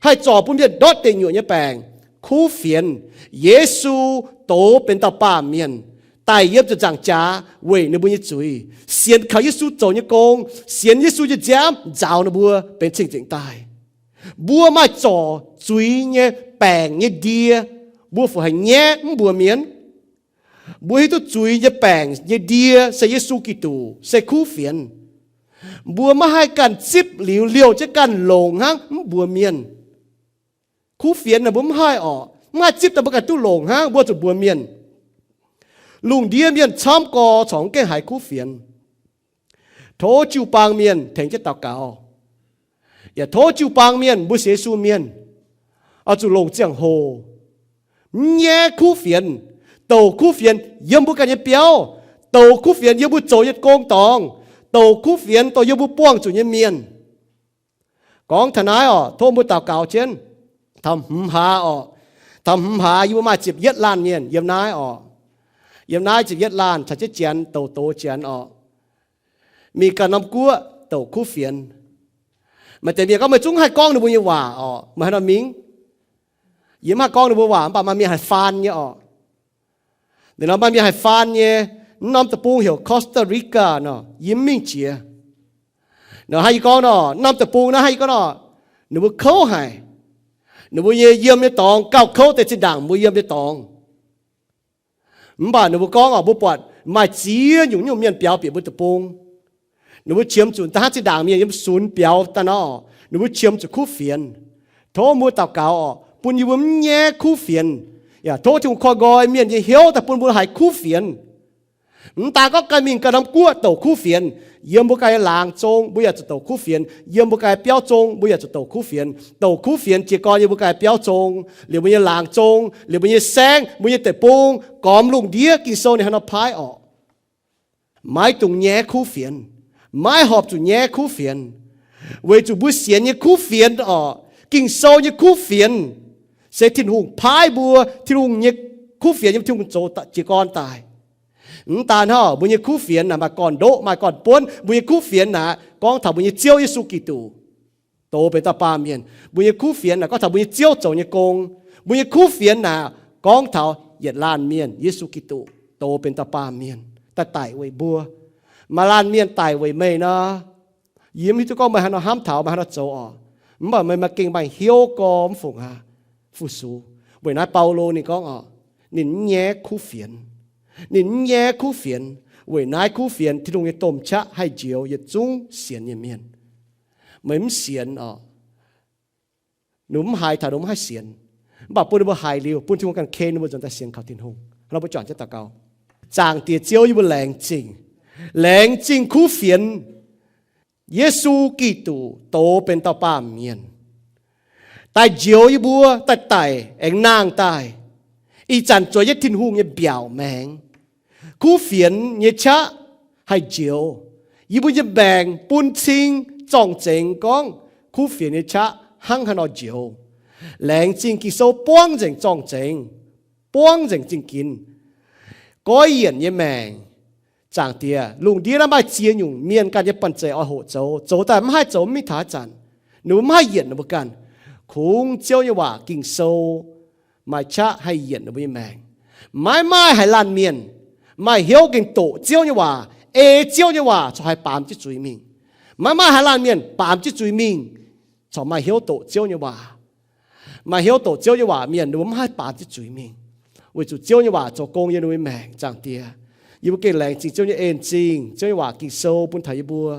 haih zorc bun mienh ndortv deic nyuoqc nyei baengc. Kuv fienx, Yesu doz benx dauh baamh mienh, daic yiem ziepc nzaangc jaax weic ninh mbuo nyei zuiz. Sienx kaux Yesu zoux nyei gong, sienx Yesu nyei nziaamv nzaaux ninh mbuo benx cing-nzengc daaih. Mbuo maaih zorc zuiz nyei baengc nyei ndie, mbuo fu haih nyaiv mv mbuox mienh. Mbuo hiuv duqv zuiz nyei baengc nyei ndie se Yesu Giduc, se kuv fienx. Mbuo maiv haih ganh zipv liuz liouh jienv ganh longc hnangv mv mbuox mienh. Kuv fienx naaic mbuo mv haih orqc, mv haih zipv daaih mbuo ganh duqv longc hnangv, mbuo zuqc mbuox mienh. Lungh ndiev mienh camv gorx corc mv gaengh haiz kuv fienx. Tov jiu-baang mienh tengx jienv daux gaux, yaac tov jiu-baang mienh, mbuo sienx Yesu mienh, oix zuqc longc ziangh hoc mv nyaiv kuv fienx, douc kuv fienx yiem mbuo ganh nyei biauv, douc kuv fienx yiem mbuo zoux nyei gong dorngx, douc kuv fienx douc yiem mbuo buangh zuqc nyei mienh. Gorngv taux naaiv orqc, tov mbuo daux gaux jienv. Taux hmz hlaax orqc, taux hmz hlaax yie mbuo maaih ziepc yietv laanh mienh yiem naaiv orqc. Yiem naaiv ziepc yietv laanh caux jienv Janx, douc doz Janx orqc. Mingh ganh norm guoqv douc kuv fienx. Maaih deix mienh gorngv meih zungv haih gorngv ninh mbuo nyei waac orqc, meih haaix nor mingh? Yie mv haih gorngv ninh mbuo waac, mv baac maaih mienh haih faan nyei orqc. Ninh nor maaih mienh haih faan nyei. Mv norm deic-bung heuc Costa Rica nor, yie mv mingh jiex. Nor hnangv yie gorngv nor, mv norm deic-bung naaiv hnangv yie gorngv nor, ninh mbuo kouv haic. Ninh mbuo nyei yiem nyei dorngx gauh kouv deix zinh ndaangc mbuo yiem nyei dorngx. Mv baac ninh mbuo gorngv orqc, mbuo buatc maaih ziex nyungc nyungc mienh biaux bieqc mbuo deic-bung. Ninh mbuo qiemx zuqc da'hnangv zinh ndaangc mienh yiem sunx biaux daaih nor, ninh mbuo qiemx zuqc kuv fienx. Tov mbuo daux gaux orqc, bun yie mbuo mv nyaiv kuv fienx. Yaac tov Tin-Hungh koi nqoi mienh nyei hnyouv daaih bun mbuo haiz kuv fienx. Mv daaih gorngv ganh mingh ganh norm guoqv douc kuv fienx. Yiem mbuo ganh nyei laangz zong mbuo yaac zuqc douc kuv fienx. Yiem mbuo ganh nyei biauv zong mbuo yaac zuqc douc kuv fienx. Douc kuv fienx jiez gorn yiem mbuo ganh nyei biauv zong, liuz mbuo nyei laangz zong, liuz mbuo nyei saengv, mbuo nyei deic-bung, gormx lungh ndiev Ging-Sou ninh haaix nor paaiv orqc. Maiv dungx nyaiv kuv fienx. Maiv horpc zuqc nyaiv kuv fienx. Weic zuqc mbuo sienx nyei kuv fienx orqc, Ging-Sou nyei kuv fienx, se Tin-Hungh paaiv mbuo. Tin-Hungh nyei kuv fienx yiem Tin-Hungh zoux jiez gorn daaih. Mv daan hnangv, mbuo nyei kuv fienx naaic maaih gorn-ndoqv maaih gorn-buonv. Mbuo nyei kuv fienx naaic gorngv taux mbuo nyei Ziouv Yesu Giduc, doz benx dauh baamh mienh. Mbuo nyei kuv fienx naaic gorngv taux mbuo nyei Ziouv zoux nyei gong. Mbuo nyei kuv fienx naaic gorngv taux yietc laanh mienh, Yesu Giduc, doz benx dauh baamh mienh daaih daic weic mbuo. Maaih laanh mienh daic weic meih nor, yie mv hiuv duqv gorngv meih haaix nor hnamv taux, meih haaix nor zoux orqc. Mv baac meih maaih gengh maaih hnyouv gormx fungc aqv, fu-sux. Weic naaiv Baulo ninh gorngv orqc, ninh mv nyaiv kuv fienx. Ninh mv nyaiv kuv fienx. Weic naaiv kuv fienx Tin-Hungh nyei domh qaqv haih njoux yietc zungv sienx nyei mienh. Meih mv sienx orqc, ninh mbuo mv haiz taux, ninh mbuo mv haih sienx. Mv baac bun ninh mbuo haiz liuz, bun Tin-Hungh ganh ken ninh mbuo nzuonx daaih sienx kaux Tin-Hungh. Hnangv nor mbuo juangc jienv daux gaux. Zaangc Diex Ziouv, yie mbuo laengz zingh. Laengz zingh kuv fienx, Yesu Giduc doz benx dauh baamh mienh, daaih njoux yie mbuo, daaih daic aengx nangh daaih, ih zanc zueiz jienv Tin-Hungh nyei mbiaauc maengx. Kuv fienx nyei qaqv haih njoux yie mbuo nyei maengc bun cing zorng-zengx. Gorngv kuv fienx nyei qaqv hnangv haaix nor njoux. Laengz zingh Ging-Sou buangv nzengc zorng-zengx, buangv nzengc zingh ginx. Goiv yienc nyei maengc, Zaangc Diex, lungh ndiev naaiv maaih ziex nyungc mienh ganh nyei banh zeic oix hoqc zoux, zoux daaih mv haih zoux mv mingh taux haaix zanc, ninh mbuo mv haih yienc ninh mbuo ganh. Kungx Ziouv nyei waac Ging-Sou maaih qaqv haih yienc ninh mbuo nyei maengc. Maiv maaih haaix laanh mienh maaih hnyouv gengh doqc Ziouv nyei waac, ei Ziouv nyei waac corc haih baamz jienv zuiz mingh. Maiv maaih haaix laanh mienh baamz jienv zuiz mingh, Corc maaih hnyouv doqc Ziouv nyei waac. Maaih hnyouv doqc Ziouv nyei waac mienh, ninh mbuo mv haih baamz jienv zuiz mingh, weic zuqc Ziouv nyei waac zoux gong yiem ninh mbuo maengc. Zaangc Diex, yie mbuo gengh laengz zingh Ziouv nyei en zingh, Ziouv nyei waac Ging-Sou bun taux yie mbuo,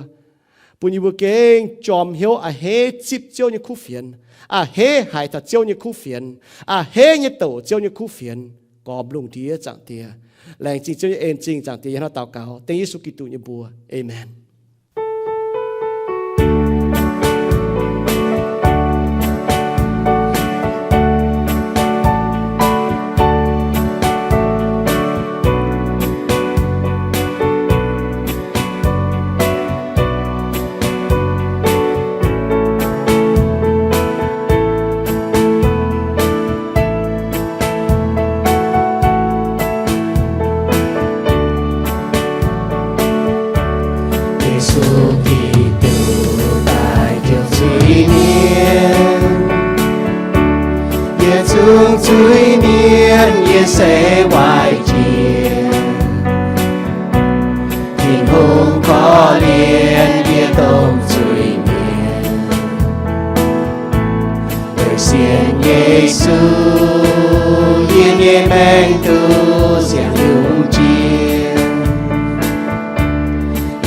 bun yie mbuo gengh jorm hnyouv a'hneiv zipv Ziouv nyei kuv fienx, a'hneiv haiz taux Ziouv nyei kuv fienx, a'hneiv nyei doqc Ziouv nyei kuv fienx, gormx lungh ndiev. Zaangc Diex, laengz zingh Ziouv nyei en zingh. Zaangc Diex, yie hnangv naaiv daux gaux dengv Yesu Giduc nyei mbuox. Aamen. Yesu Giduc daaih jouh zuiz-mienh, yie zungv zuiz-mienh, yie se waaic jiex. Tin-Hungh korv-lienh yie domh zuiz-mienh. Weic sienx Yesu, yie nyei maengc duqv sienx yungz jiex.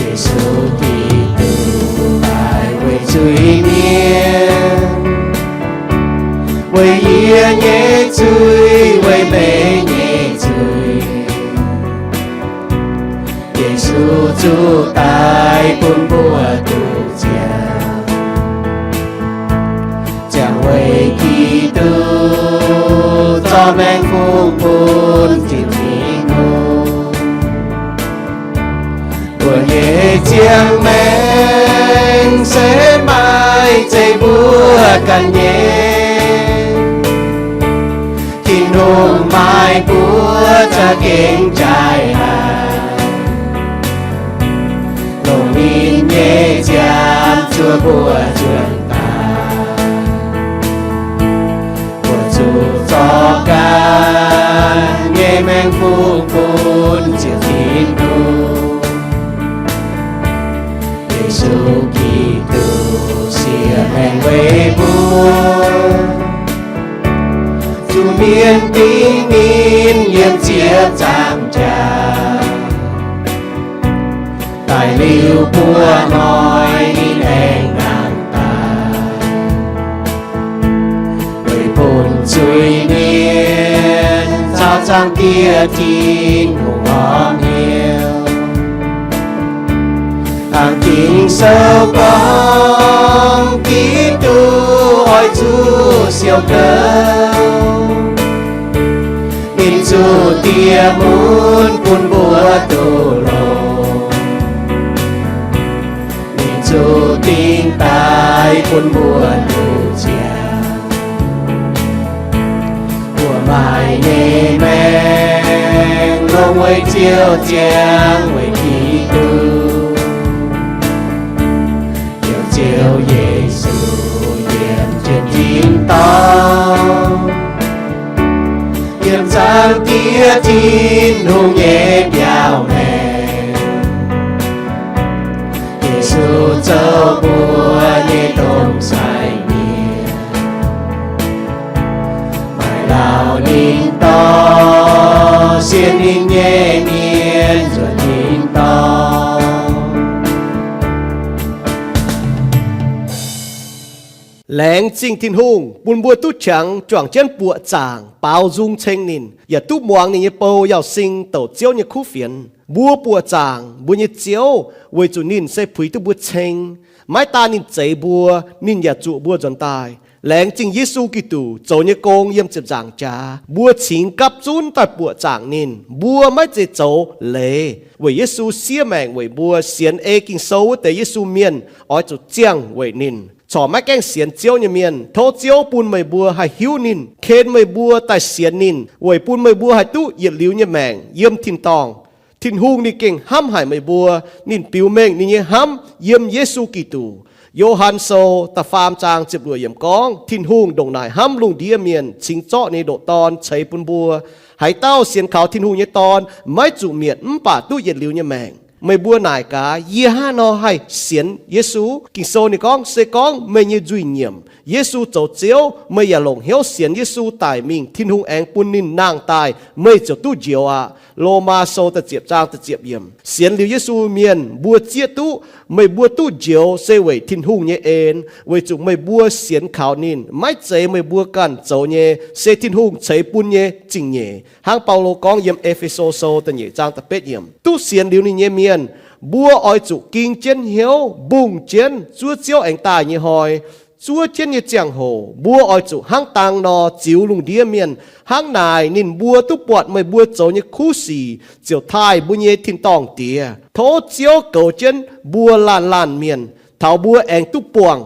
Yesu Giduc daaih weic zuiz-mienh, weic yie nyei zuiz, weic meih nyei zuiz. Yesu zuqc daaih bun mbuo duqv ziangh, ziangh weic Giduc zorqv maengx fungx bun Ziouv Tin-Hungh. Mbuo nyei ziangh maengc se maaih zeiv mbuo ganh nyei. Tin-Hungh maaih mbuo za'gengh jaaix haic, longc ninh nyei nziaamv zuov mbuo nzuonx daaih. Mbuo zuqc zorqv ganh nyei maengx fungx bun Ziouv Tin-Hungh. Yesu Giduc siex maengc weic mbuo, zuqc mienh dingc ninh yiem ziepc nzaangc jaax, daaih liuz buo hnoi ninh aengx nangh daaih, weic bun zuiz-mienh caux Zaangc Diex Tin-Hungh horpc hnyouv. Hnangv Ging-Sou gorngv, Giduc oix zuqc siou gouv, ninh zuqc dieh mun bun mbuo duqv longx. Ninh zuqc dingc daaih bun mbuo duqv ziangh. Mbuo maaih nyei maengc longx weic Ziouv ziangh, weic Giduc. Heuc Ziouv Yesu yiem jienv tin-dorngh, yiem Zaangc Diex Tin-Hungh nyei mbiaauc maengx. Yesu zoux mbuo nyei domh sai mienh, maaih lauh ninh dorh sienx ninh nyei mienh nzuonx tin-dorngh. Laengz zingh Tin-Hungh bun mbuo duqv qangx juangc jienv buoqc zaangc baaux nzung ceng ninh, yaac duqv muangx ninh nyei bou Yauz Sing douc Ziouv nyei kuv fienx. Mbuo buoqc zaangc mbuo nyei Ziouv weic zuqc ninh se puix duqv mbuo ceng. Maiv daan ninh zeix mbuo, ninh yaac zuqc mbuo nzuonx daaih. Laengz zingh Yesu Giduc zoux nyei gong yiem ziepc nzaangc jaax, mbuo cingx gapv zunv daaih buoqc zaangc ninh. Mbuo maiv zeiz zoux leiz, weic Yesu siev maengc weic mbuo. Sienx ei Ging-Sou wuov deix Yesu mienh oix zuqc ziangh weic ninh. Corc maiv gaengh sienx Ziouv nyei mienh, tov Ziouv bun meih mbuo haih hiuv ninh, ken meih mbuo daaih sienx ninh, weic bun meih mbuo haih duqv yietc liuz nyei maengc yiem tin-dorngh. Tin-Hungh ninh gengh hnamv haic meih mbuo. Ninh biux mengh ninh nyei hnamv yiem Yesu Giduc. Yo^han Sou da'faam zaang ziepc luoqc yiemc gorngv, Tin-Hungh ndongc naaic hnamv lungh ndiev mienh, cingx zorqv ninh nyei ndoqc Dorn ceix bun mbuo. Haaix dauh sienx kaux Tin-Hungh nyei Dorn maiv zuqc mietc, mv baac duqv yietc liuz nyei maengc. Meih mbuo naaic gaax, yie hnangv haaix nor haih sienx Yesu? Ging-Sou ninh gorngv, se gorngv meih nyei nzuih nyiemc, Yesu zoux Ziouv, meih yaac longc hnyouv sienx Yesu daic mingh, Tin-Hungh aengx bun ninh nangh daaih, meih ziouc duqv njoux aqv. Lomaa Sou da'ziepc zaang da'ziepc yiemc. Sienx liuz Yesu mienh mbuo zieqv duqv meih mbuo duqv njoux se weic Tin-Hungh nyei en, weic zuqc meih mbuo sienx kaux ninh, maiv zeiz meih mbuo ganh zoux nyei, se Tin-Hungh ceix bun nyei zingh nyeic. Hnangv Baulo gorngv yiem E^fe^so Sou da'nyeic zaang da'betv yiemc, duqv sienx liuz ninh nyei mienh, mbuo oix zuqc ging jienv hnyouv, mbungh jienv zuov Ziouv aengx daaih nyei hnoi, zuov jienv nyei ziangh hoc, mbuo oix zuqc hnangv dang nor ziux lungh ndiev mienh. Hnangv naaic ninh mbuo duqv buatc meih mbuo zoux nyei kuv sic, ziouc taaih mbuo nyei tin-dorngh Diex. Tov Ziouv goux jienv mbuo laanh laanh mienh, taux mbuo aengx duqv buangh